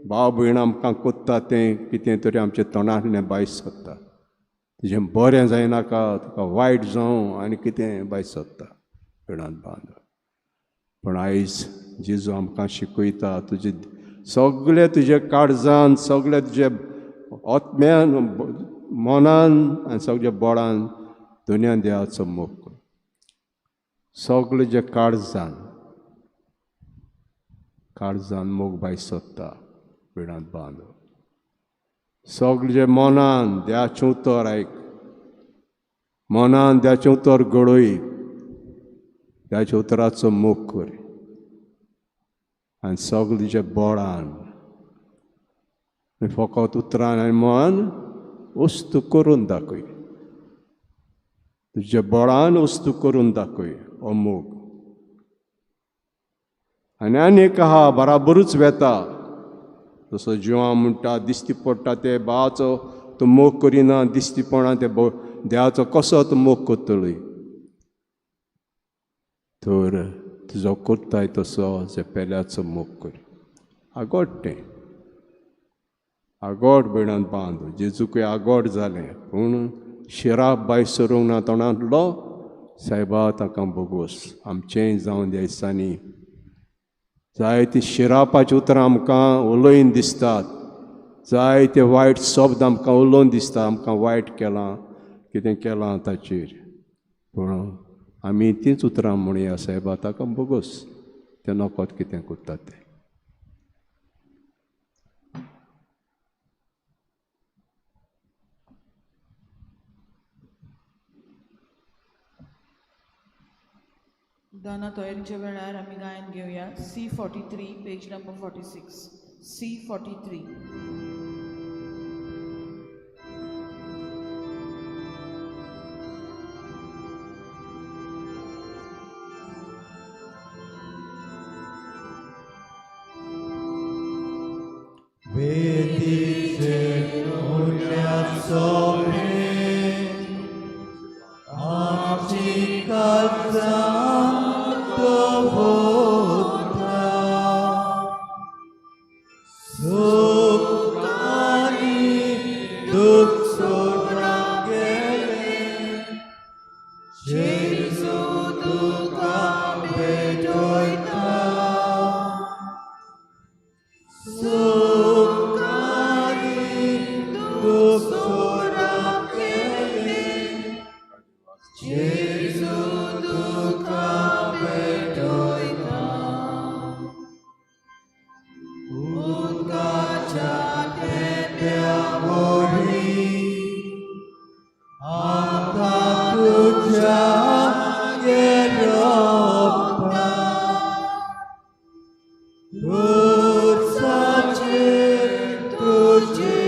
भाव भयण आमकां कोत्ता तें कितें तरी आमच्या तोंडांतल्यान बायस सोदता. तुजें बरें जायनाका, तुका वायट जावं आनी कितें बायस सोदता वेळान बांदू. पूण आयज जेजू आमकां शिकयता, तुजे सगळे तुजे काळजान, सगळे तुजे आत्म्यान, मनान आनी सगळे बळान दुनिया देवाचो मोग कर. सगळे जे काळजान काळजान मोग बायस सोदता वेळांत बांदू. सगळे जे मनान देवाचें उतर आयक, मनान देवाचें उतर घडय, देवाच्या उतराचो मोग कर आनी सगळे तुजे बळान फकत उतरान आनी मन वस्तू करून दाखय, तुज्या बळान वस्तू करून दाखय हो मोग. आनी आनी एक आहा बराबरूच वेता, जसो जिवा म्हणटा दिश्टी पडटा ते भावाचो तूं मोग करिना, दिश्टीपणा ते देवाचो कसो तूं मोग करतलो. तर तुजो करताय तसो जे पेल्याचो मोग कर. आगोट तें आगोट भयणान बांद. जेजूकय आगोट जालें पूण शिराप बाय सरूंक ना तोंडांतलो. सायबा ताका बोगोस आमचेंय जावन ह्या दिसांनी जायती शिरापाची उतरां आमकां उलोवन दिसतात, जायते वायट शब्द आमकां उलोवन दिसता, आमकां वायट केलां कितें केलां ताचेर. पूण आमी तींच उतरां म्हणया सायबा ताका बोगोस, तें नकत कितें करतात तें. दाना तयारीच्या वेळार आमी गायन घेवया. C43 page number 46. C43. वेदीचेर उरल्या सोबे आमची काळजां दवरता, सुख आनी दुःख सोडून गेले, जेजू तुका भेटयता. सुख आनी दुःख सोडून गेले, जेजू तुका भेटयता. उदकाच्या थेंब्या वरी आमकां तुज्या रोपता, खुर्साचेर तुजी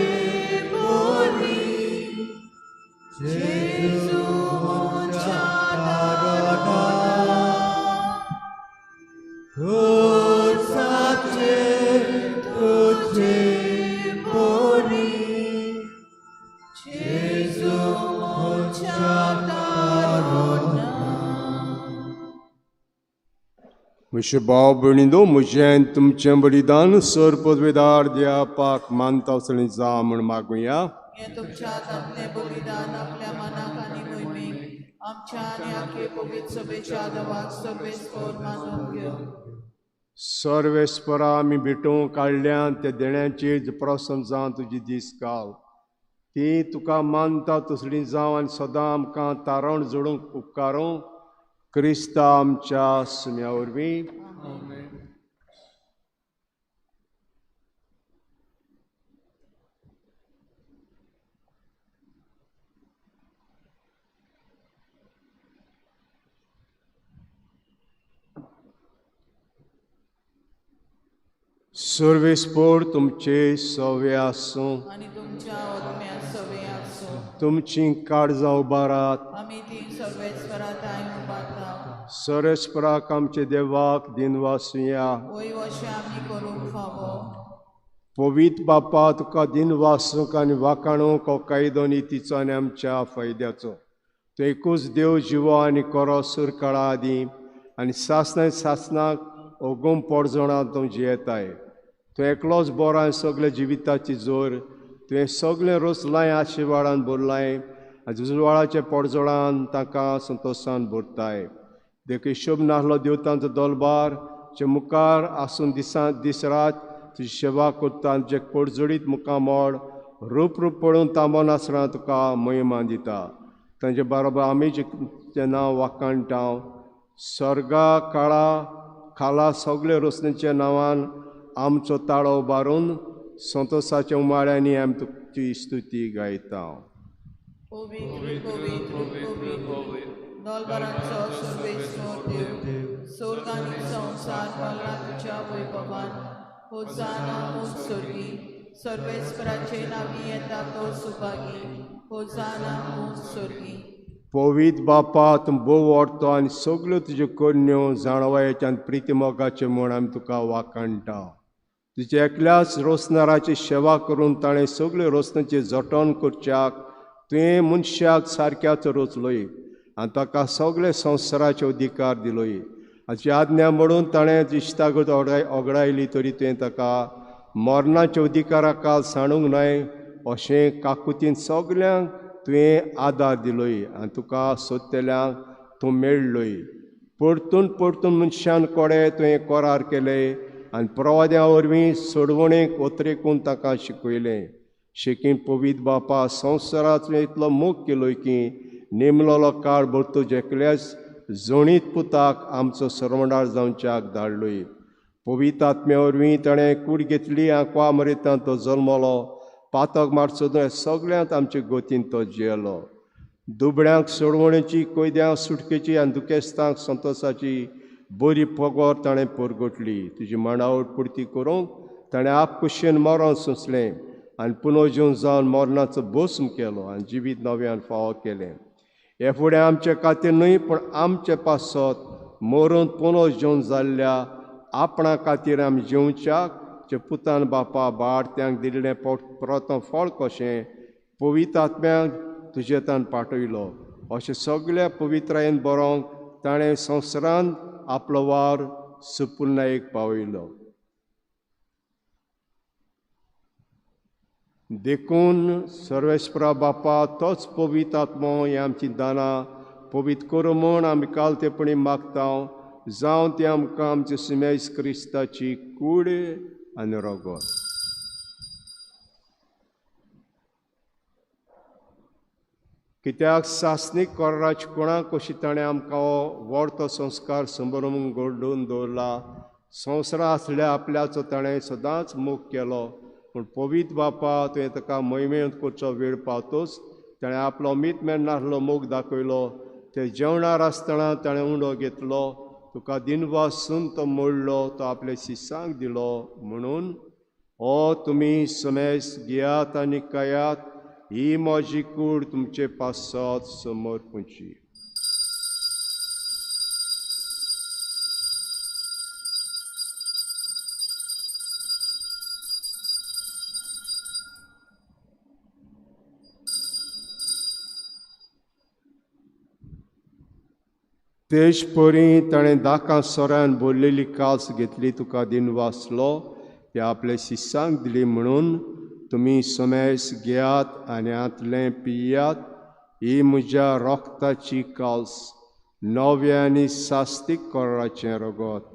बरी, जेजू म्हज्या तारना. खुर्साचेर तुजी बरी, जेजू म्हज्या तारना. म्हजे भाव भयणींनो, म्हजें तुमचें बलिदान सर पदवेदार देवाक मानता असलें जावं म्हूण मागुया. हें तुमच्या आपलें बलिदान आपल्या मनाक आनी मोहिमेक आमच्या आनी आखे पवित्र सभेच्या देवाक सर्वेस्पर मानून घेवं. सर्वेस्परा आमी भेटोवंक काडल्यान त्या देण्याचेर प्रसन्न जावन तुजी दीस घाल, ती तुका मानता तसली जावं आनी सदां आमकां तारण जोडूंक उपकारूं. क्रिस्ता आमच्या सुम्या वरवीं. सर्वेस्पर तुमचे सवे आसूं आनी तुमच्या आत्म्या सवे आसूं. तुमची काळजां उबारात. आमी ती सर्वेस्परा थांय उबारता. सर्वेस्पराक आमचे देवाक दिनवासुया. वय अशें आमी करूंक फावो. पवित्र बापा तुका दिनवासूंक आनी वाखाणूंक हो कायदो नितीचो आनी आमच्या फायद्याचो। तूं एकूच देव जिवो आनी खरो सुरकाळा आदीं आनी सासणां सासणाक ओगोम पोडजोणां तूं जियेताय। तूं एकलोच बरो आनी सगळे जिविताची जोर। तुवें सगळें रोसलांय आशिर्वाडान भरलांय आनी उजवाडाच्या पोडजोणान तांकां संतोशान भरताय। देखून हिशोब नासलो देवतांचो दलबार जे मुखार आसून दिसा दीस रात तुजी सेवा करता आनी तुजे पोटजोडीत मुखामळ रूप रूप पळोवन तांबो नासतना तुका महिमा दिता। तांचे बरोबर आमी जें नांव वाखाणटा स्वर्गा काळा खाला सगळे रोसणेच्या नांवान आमचो ताळो उबारून संतोशाच्या उमाळ्यांनी आमी तुजी स्तुती गायता। पवित्र पवित्र पवित्र दलबारांचो सर्वेस्पर देव, स्वर्ग आनी संवसार भरला तुज्या वैभवान। होजाना उंच स्वर्गी, सर्वेस्पराचे नांवी येता तो सुभागी। होजाना उंच स्वर्गी। पवित्र बापा तूं भोव व्हडतो आनी सगल्यो तुज्यो करण्यो जाणवायेचे आनी प्रिती मोगाच्यो म्हूण आमी तुका वाखाणटा। तुज्या एकल्याच रोसणाराची सेवा करून ताणें सगल्यो रोसण्याचें जतन करच्याक तुवें मनशाक सारक्याच रोचलोय आनी ताका सगळे संवसाराचे अधिकार दिलोय। हाची आज्ञा म्हणून ताणें इश्टागत ओगडायली तरी तुवें ताका मरणाच्या अधिकारा काल सांडूंक न्हय अशें काकुतीन सगल्यांक तुवें आदार दिलोय आनी तुका सोदतल्यांक तूं मेळ्ळोय। परतून परतून मनशान कोडे तुवें करार केले आनी प्रवाद्या वरवीं सोडवणेक ओतरेकून ताका शिकयलें। शेकीन पवित्र बापा संवसाराचो इतलो मोग केलोय की नेमलोलो काळ भरतो जेकल्याच जोणीत पुताक आमचो सरवणार जावच्याक धाडलोय। पवित्र आत्म्या वरवीं ताणें कूड घेतली आंकवा मरेतान तो जल्मलो। पातक मारचो न्हय सगल्यांत आमचे गोतीन तो जियेलो। दुबळ्यांक सोडवणेची, कैद्यांक सुटकेची आनी दुखेस्तांक संतोशाची बरी पगोर ताणें परगटली। तुजी मांडावळ पुर्ती करूंक ताणें आपकुशेन मरण सोंसलें आनी पुनर्जीवन जावन मरणाचो भस्म केलो आनी जिवीत नव्यान फावो केलें। हे फुडें आमचे खातीर न्हय पूण आमचे पासत मरून पुनर्जीवन जाल्ल्या आपणा खातीर आमी जेवच्याक जे पुतान बापा बाळत्यांक दिल्लें प्रथम फळ कशें पवित्र आत्म्याक तुजेतान पाठयलो। अशें सगळ्या पवित्रायेन बरोवंक ताणें संवसारांत आपलो वावर सुपुर्णायेक पावयलो। देखून सर्वेस्परा बापा तोच पवित्र आत्मो ही आमची दानां पवित्र करूं म्हूण आमी कालतेपणी मागता। जावं ती आमकां आमचे सिमेस क्रिस्ताची कूड आनी रगत। कित्याक सासणीक कोराची कोणाक कशी ताणें आमकां हो व्हडतो संस्कार संभ्रमून घडोवन दवरला। संवसारा आसल्या आपल्याचो ताणें सदांच मोग केलो पूण पवित्र बापा तुवें ताका महिमेंत करचो वेळ पावतोच ताणें आपलो मीत मेळनासलो मोग दाखयलो। ते जेवणार आसतना ताणें उंडो घेतलो, तुका दिनवासून तो मोडलो, तो आपल्या शिसांक दिलो म्हणून ओ तुमी समेस घेयात आनी खायात, ही म्हजी कूड तुमचे पासत समर्पणची। तेज परी ताणें दाकां सोऱ्यान भरलेली कास घेतली, तुका दिनवासलो, ते आपल्या शिसांक दिली म्हणून तुमी समेस घेयात आनी हांतलें पियात, ही म्हज्या रोगताची काल्स, नव्या आनी सास्तीक कोराचें रगत,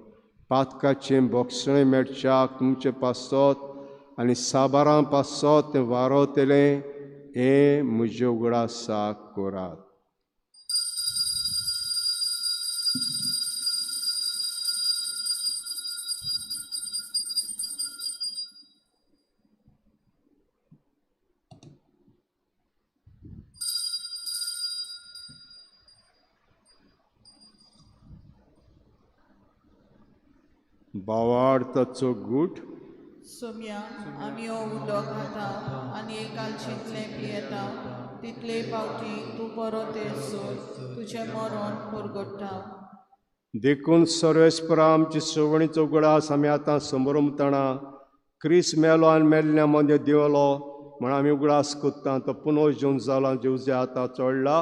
पातकाचें बोगसणें मेळच्याक तुमचे पासत आनी साबारां पासत तें वारोतलें, हें म्हज्या उगडासाक करात। भावार्थाचो गूट। सोम्या आमी हो उदक खाता आनी एकालशींतलें पियेता तितले फावटी तूं बरो तेसर तुजें मरण परगट्टा। देखून सर्वेस्परा आमची सवणीचो उगडास आमी आतां संभ्रमतना क्रिस्त मेलो आनी मेल्ल्या मदें देंवलो म्हण आमी उगडास कोत्ता. तो पुनव जेवन जाला जेवजे आतां चडला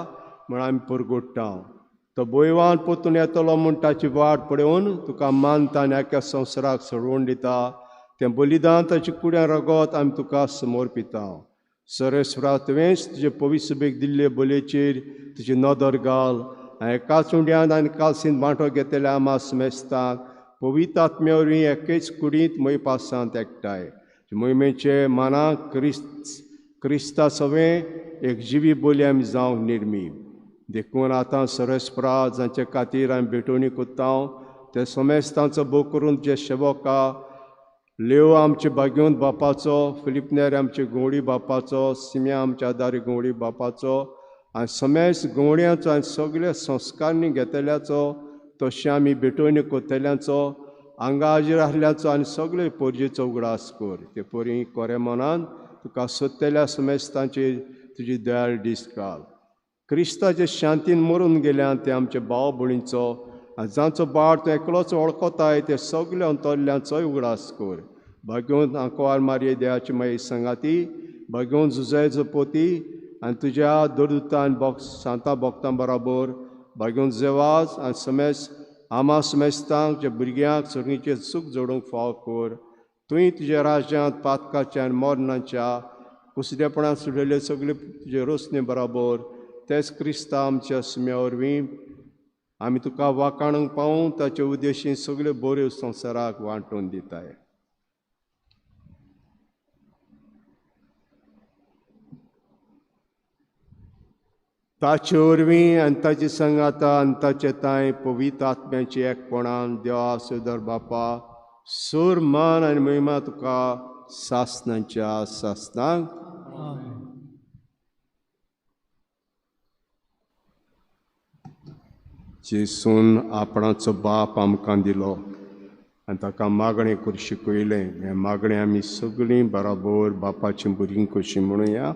म्हण आमी परगुट्टा. तो भोयवान परतून येतलो म्हूण ताची वाट पळोवन तुका मानता आनी आख्या संवसाराक सोडवण दिता. तें बलिदान ताची कुड्या रगत आमी तुका समर्पिता. सरेस्वरा तुवेंच तुजे पवित्र दिल्ले बलयेचेर तुजी नदर घाल आनी एकाच उंड्यान आनी कालसीन वांटो घेतल्या आमा समेस्तांक पवित्र आत्म्या वरवीं एकेच कुडींत मोयपासांत एकठांय मोहिमेचे मानाक क्रिस्ता सवें एक जिवी बोली आमी जावंक निर्मी. देखून आतां सरस्परा जांचे खातीर आमी भेटवणी कोत्ता ते समेस्तांचो भोग करून जे सेवका लेव आमचे भाग्योन बापाचो, फिलिपनेर आमचे गवळी बापाचो, सिम्या आमच्या आदारी गवळी बापाचो आनी समेस्त गवळयांचो आनी सगळ्या संस्कारणी घेतल्याचो तशें आमी भेटवणी कोत्तल्यांचो हांगा हाजीर आसल्याचो आनी सगळे पोरजेचो उगडास कर. ते पोरी कोरे मनान तुका सोदतल्या समेस्तांचेर तुजी दयाळ दीस घाल. क्रिस्ताचे शांतीन मरून गेल्यान ते आमचे भाव भयणींचो आनी जांचो बाळ तूं एकलोच वळखताय ते सगळे अंतरल्यांचोय उगडास कर. भाग्योन आंकवार मारये देवाची मागीर संगाती, भाग्योन जुजायचो पोती आनी तुज्या दरदुतान आनी सांता भक्तां बराबर भाग्योन जेवाज आनी समेस्त आमा समेस्तांक ज्या भुरग्यांक सर्गीचें सूख जोडूंक फाव कर. तुवें तुज्या राज्यांत पातकाच्या आनी मरणाच्या कुसदेपणान सुटलेले सगळे तुजे रोसणे बराबर तेच क्रिस्ता आमच्या सुम्या वरवीं आमी तुका वाखाणूंक पावूं ताचे उद्देशीन सगळ्यो बऱ्यो संवसाराक वांटून दिताय. ताचे वरवीं आनी ताचे संगाता आनी ताचे तांय पवित्र आत्म्याचे एकपणान देवा सुदर बापा सूर मान आनी महिमा तुका सासनाच्या सासनाक. जेसून आपणाचो बाप आमकां दिलो आनी ताका मागणें करूंक शिकयलें. हें मागणें आमी सगळीं बराबर बापाचीं भुरगीं कशीं म्हणुया.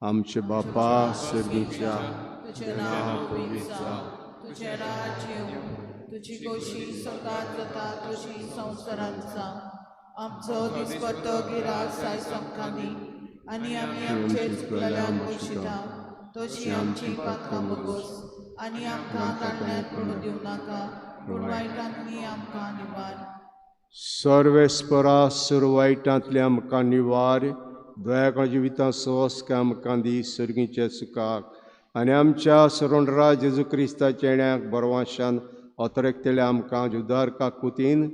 आमचे बापा सर्गीच्या, तुजें नांव पवित्र जावं, तुजें राज्य येवं, तुजी खोशी स्वर्गांत जाता तशी संवसारांत जावं. आमचो दिसपट्टो गिरास आयज आमकां दी आनी आमी आमचे चुकलेल्यांक बक्षिता तशी आमची पातकां भोगोस आनी आमकां ताणण्यात पडूं दिवं नाका पूण वायटांतली आमकां निवार. सर्वेस्परा सुर वायटांतले आमकां निवार. दयाका जिवितां सहज आमकां दी सर्गीच्या सुखाक आनी आमच्या सरोंडरा जेजू क्रिस्ताच्या येण्याक बरवाशान अतरेकतल्या आमकां जुदारका कुतीन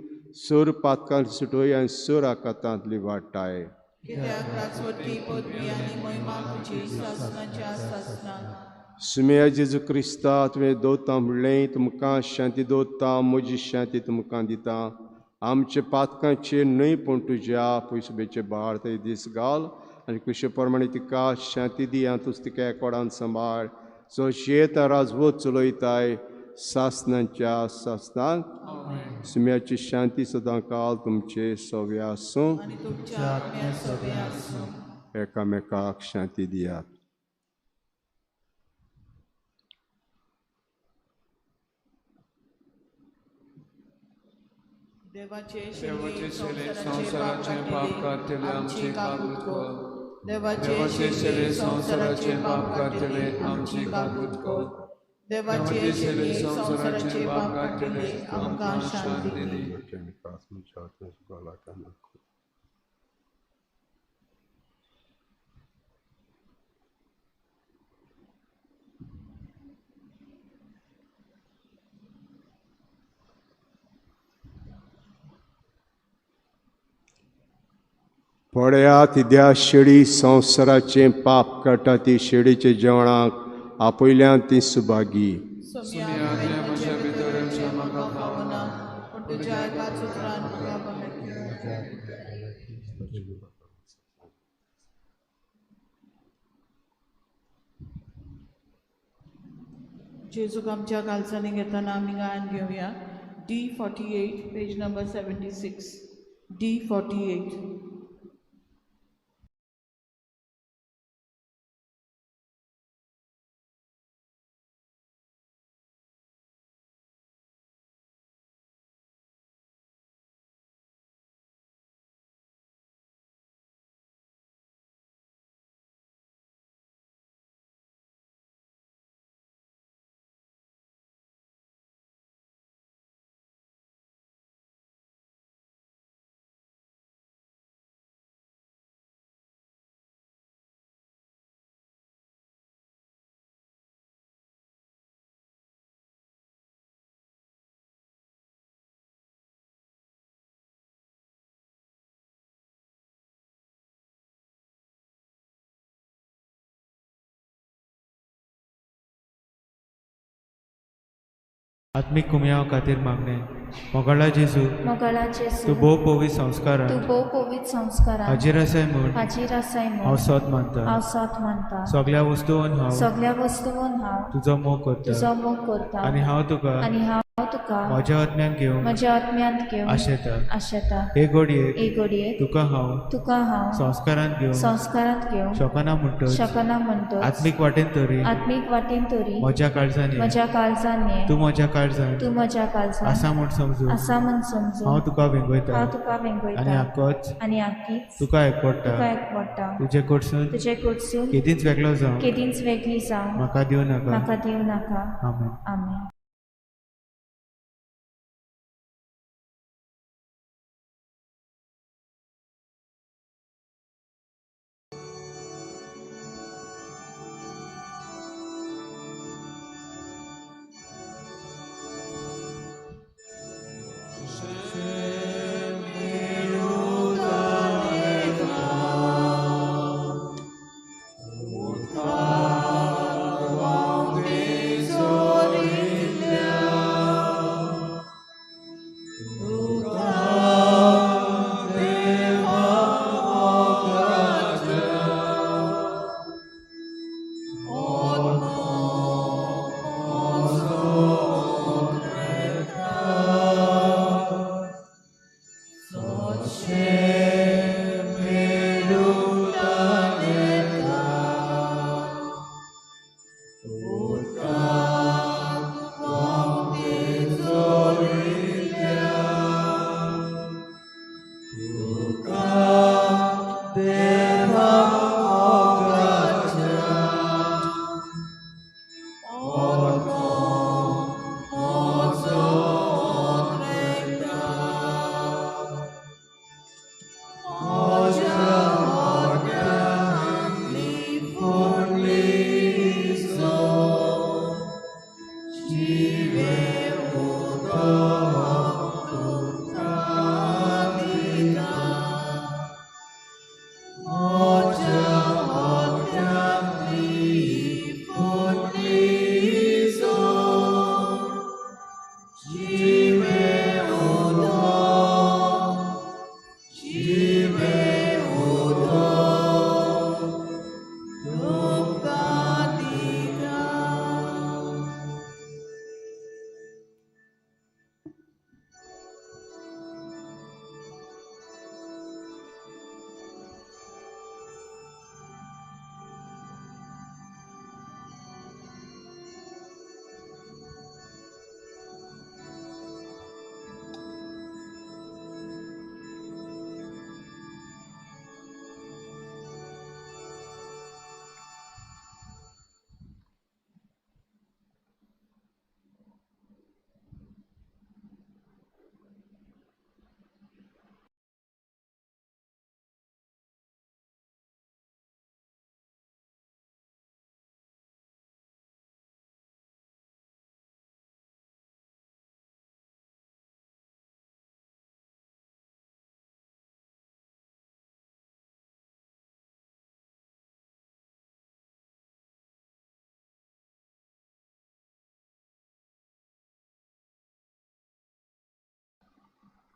सूर पातकां सुटोय आनी सूर आकातांतली वाटाय. कित्याक राजवटी पदवी आनी महिमा तुजी सासणाच्या सासणाक. सुम्या जेजू क्रिस्ता तुवें दवरता म्हणलें तुमकां शांती दवरता, म्हजी शांती तुमकां दिता. आमचे पातकांचेर न्हय पूण तुज्या पयसुबेचे भार ते दीस घाल आनी कुशे प्रमाणे तिका शांती दी आनी तूं तिका एकोडान सांबाळ जो शेत राजवत चलयताय सासनाच्या सासनाक. सुम्याची शांती सदां काल तुमचे सवे आसूं. एकामेकाक शांती दियात. देवाचे शेले संवसाराचे पाप काडटले आमची काकूत कर. देवाचे शेले संवसाराचे पाप काडटले आमची काकूत कर. देवाचे शेले संवसाराचे पाप काडटले आमकां शांती दी. पळयात त्या शेळी संवसाराचें पाप काडटा ती शेळीचे जेवणाक आपयल्यान ती सुभागी. जेजूक आमच्या कालसांनी घेतना आमी गायन घेवया. D48 page number 76. D48. आत्मीक कुमयांव खातीर मागणें. मोगाळा जेजू, मोगाळा जेजू, तूं भोव पवित्र संस्कारान, तूं भोव पवित्र संस्कारान हाजीर आसाय म्हूण, हाजीर आसाय म्हूण हांव सोद मानता, हांव सोद मानता. सगळ्या वस्तून हांव, सगळ्या वस्तून हांव तुजो मोग करता, तुजो मोग करता. आनी हांव तुका, आनी हांव तुका म्हज्या आत्म्यान घेवन, म्हज्या आत्म्यांत घेवन आशेता. आशेता. हे घडयेक, हे घडयेक तुका हांव, तुका हांव संस्कारांत घेवन, संस्कारांत घेवन शकना म्हणटच, शकना म्हणटच, आत्मीक वाटेन तरी, आत्मीक वाटेन तरी म्हज्या काळजान ये, म्हज्या काळजान ये, तूं म्हज्या काळजान, तूं म्हज्या काळजान आसा म्हूण समजून, आसा म्हूण समजून, हांव तुका वेंगयता, हांव तुका वेंगयता, आनी आकोच, आनी आकीच तुका एकवडटा, तुका एकवडटा. तुजे कडसून, तुजे कडसून केदींच वेगळो जावं, केदींच वेगळी जावं म्हाका दिवं नाका, म्हाका दिवं नाका. आमेन. आमेन.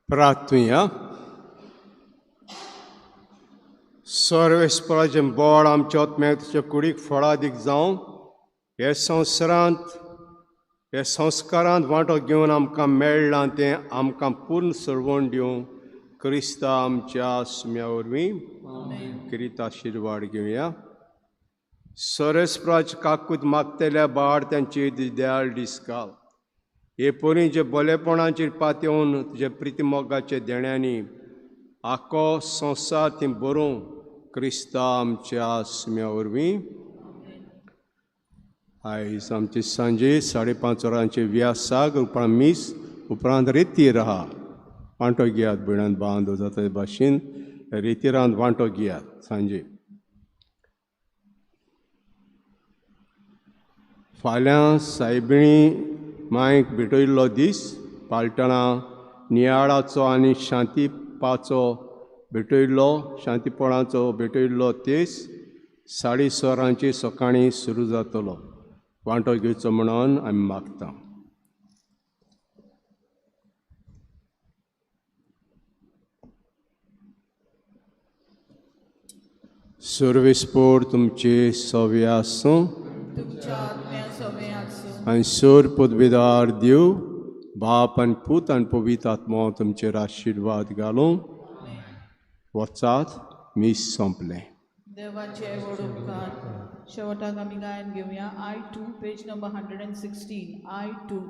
प्रार्थुया. सर्वेस्पराचें बळ आमच्या आत्म्याच्या कुडीक फळादीक जावं, हे संवसारांत हे संस्कारांत वांटो घेवन आमकां मेळ्ळां तें आमकां पूर्ण सरवण दिवं क्रिस्ता आमच्या सुम्या वरवीं. क्रित आशिर्वाद घेवया. सर्वेस्पराचे काकूत मागतल्या बाळ त्यांची दयाळ डिस्काल हे परी जे बलेपणाचेर पातेवन तुजे प्रितीमोगाचे देण्यांनी आखो संवसार ती बरोवं क्रिस्ता आमच्या सुम्या वरवीं. आयज आमचे सांजे 5:30 वरांचे व्यासाक उपरांत मीस उपरांत रेतीर आहा वांटो घेयात. भयणान बांदो जाता ते भाशेन रेतिरांत वांटो घेयात सांजे. फाल्यां सायबिणी मांयक भेटयल्लो दीस पालटणां नियाळाचो आनी शांतीपाचो भेटयल्लो शांतीपणाचो भेटयल्लो तेस 6:30 वरांचे सकाळीं सुरू जातलो. वांटो घेवचो म्हणून आमी मागता. सर्वेस्पोर तुमचे सवे आसूं. तुमच्या आत्म्या सवे आसूं. आनी सोर पदवेदार देव बाप आनी पूत आनी पवित्र आत्मो तुमचेर आशिर्वाद घालूं. वचात, मीस सोंपलें. देवाचे व्हड उपकार. शेवटाक आमी गायन घेवया. I 2, page number 116, I 2.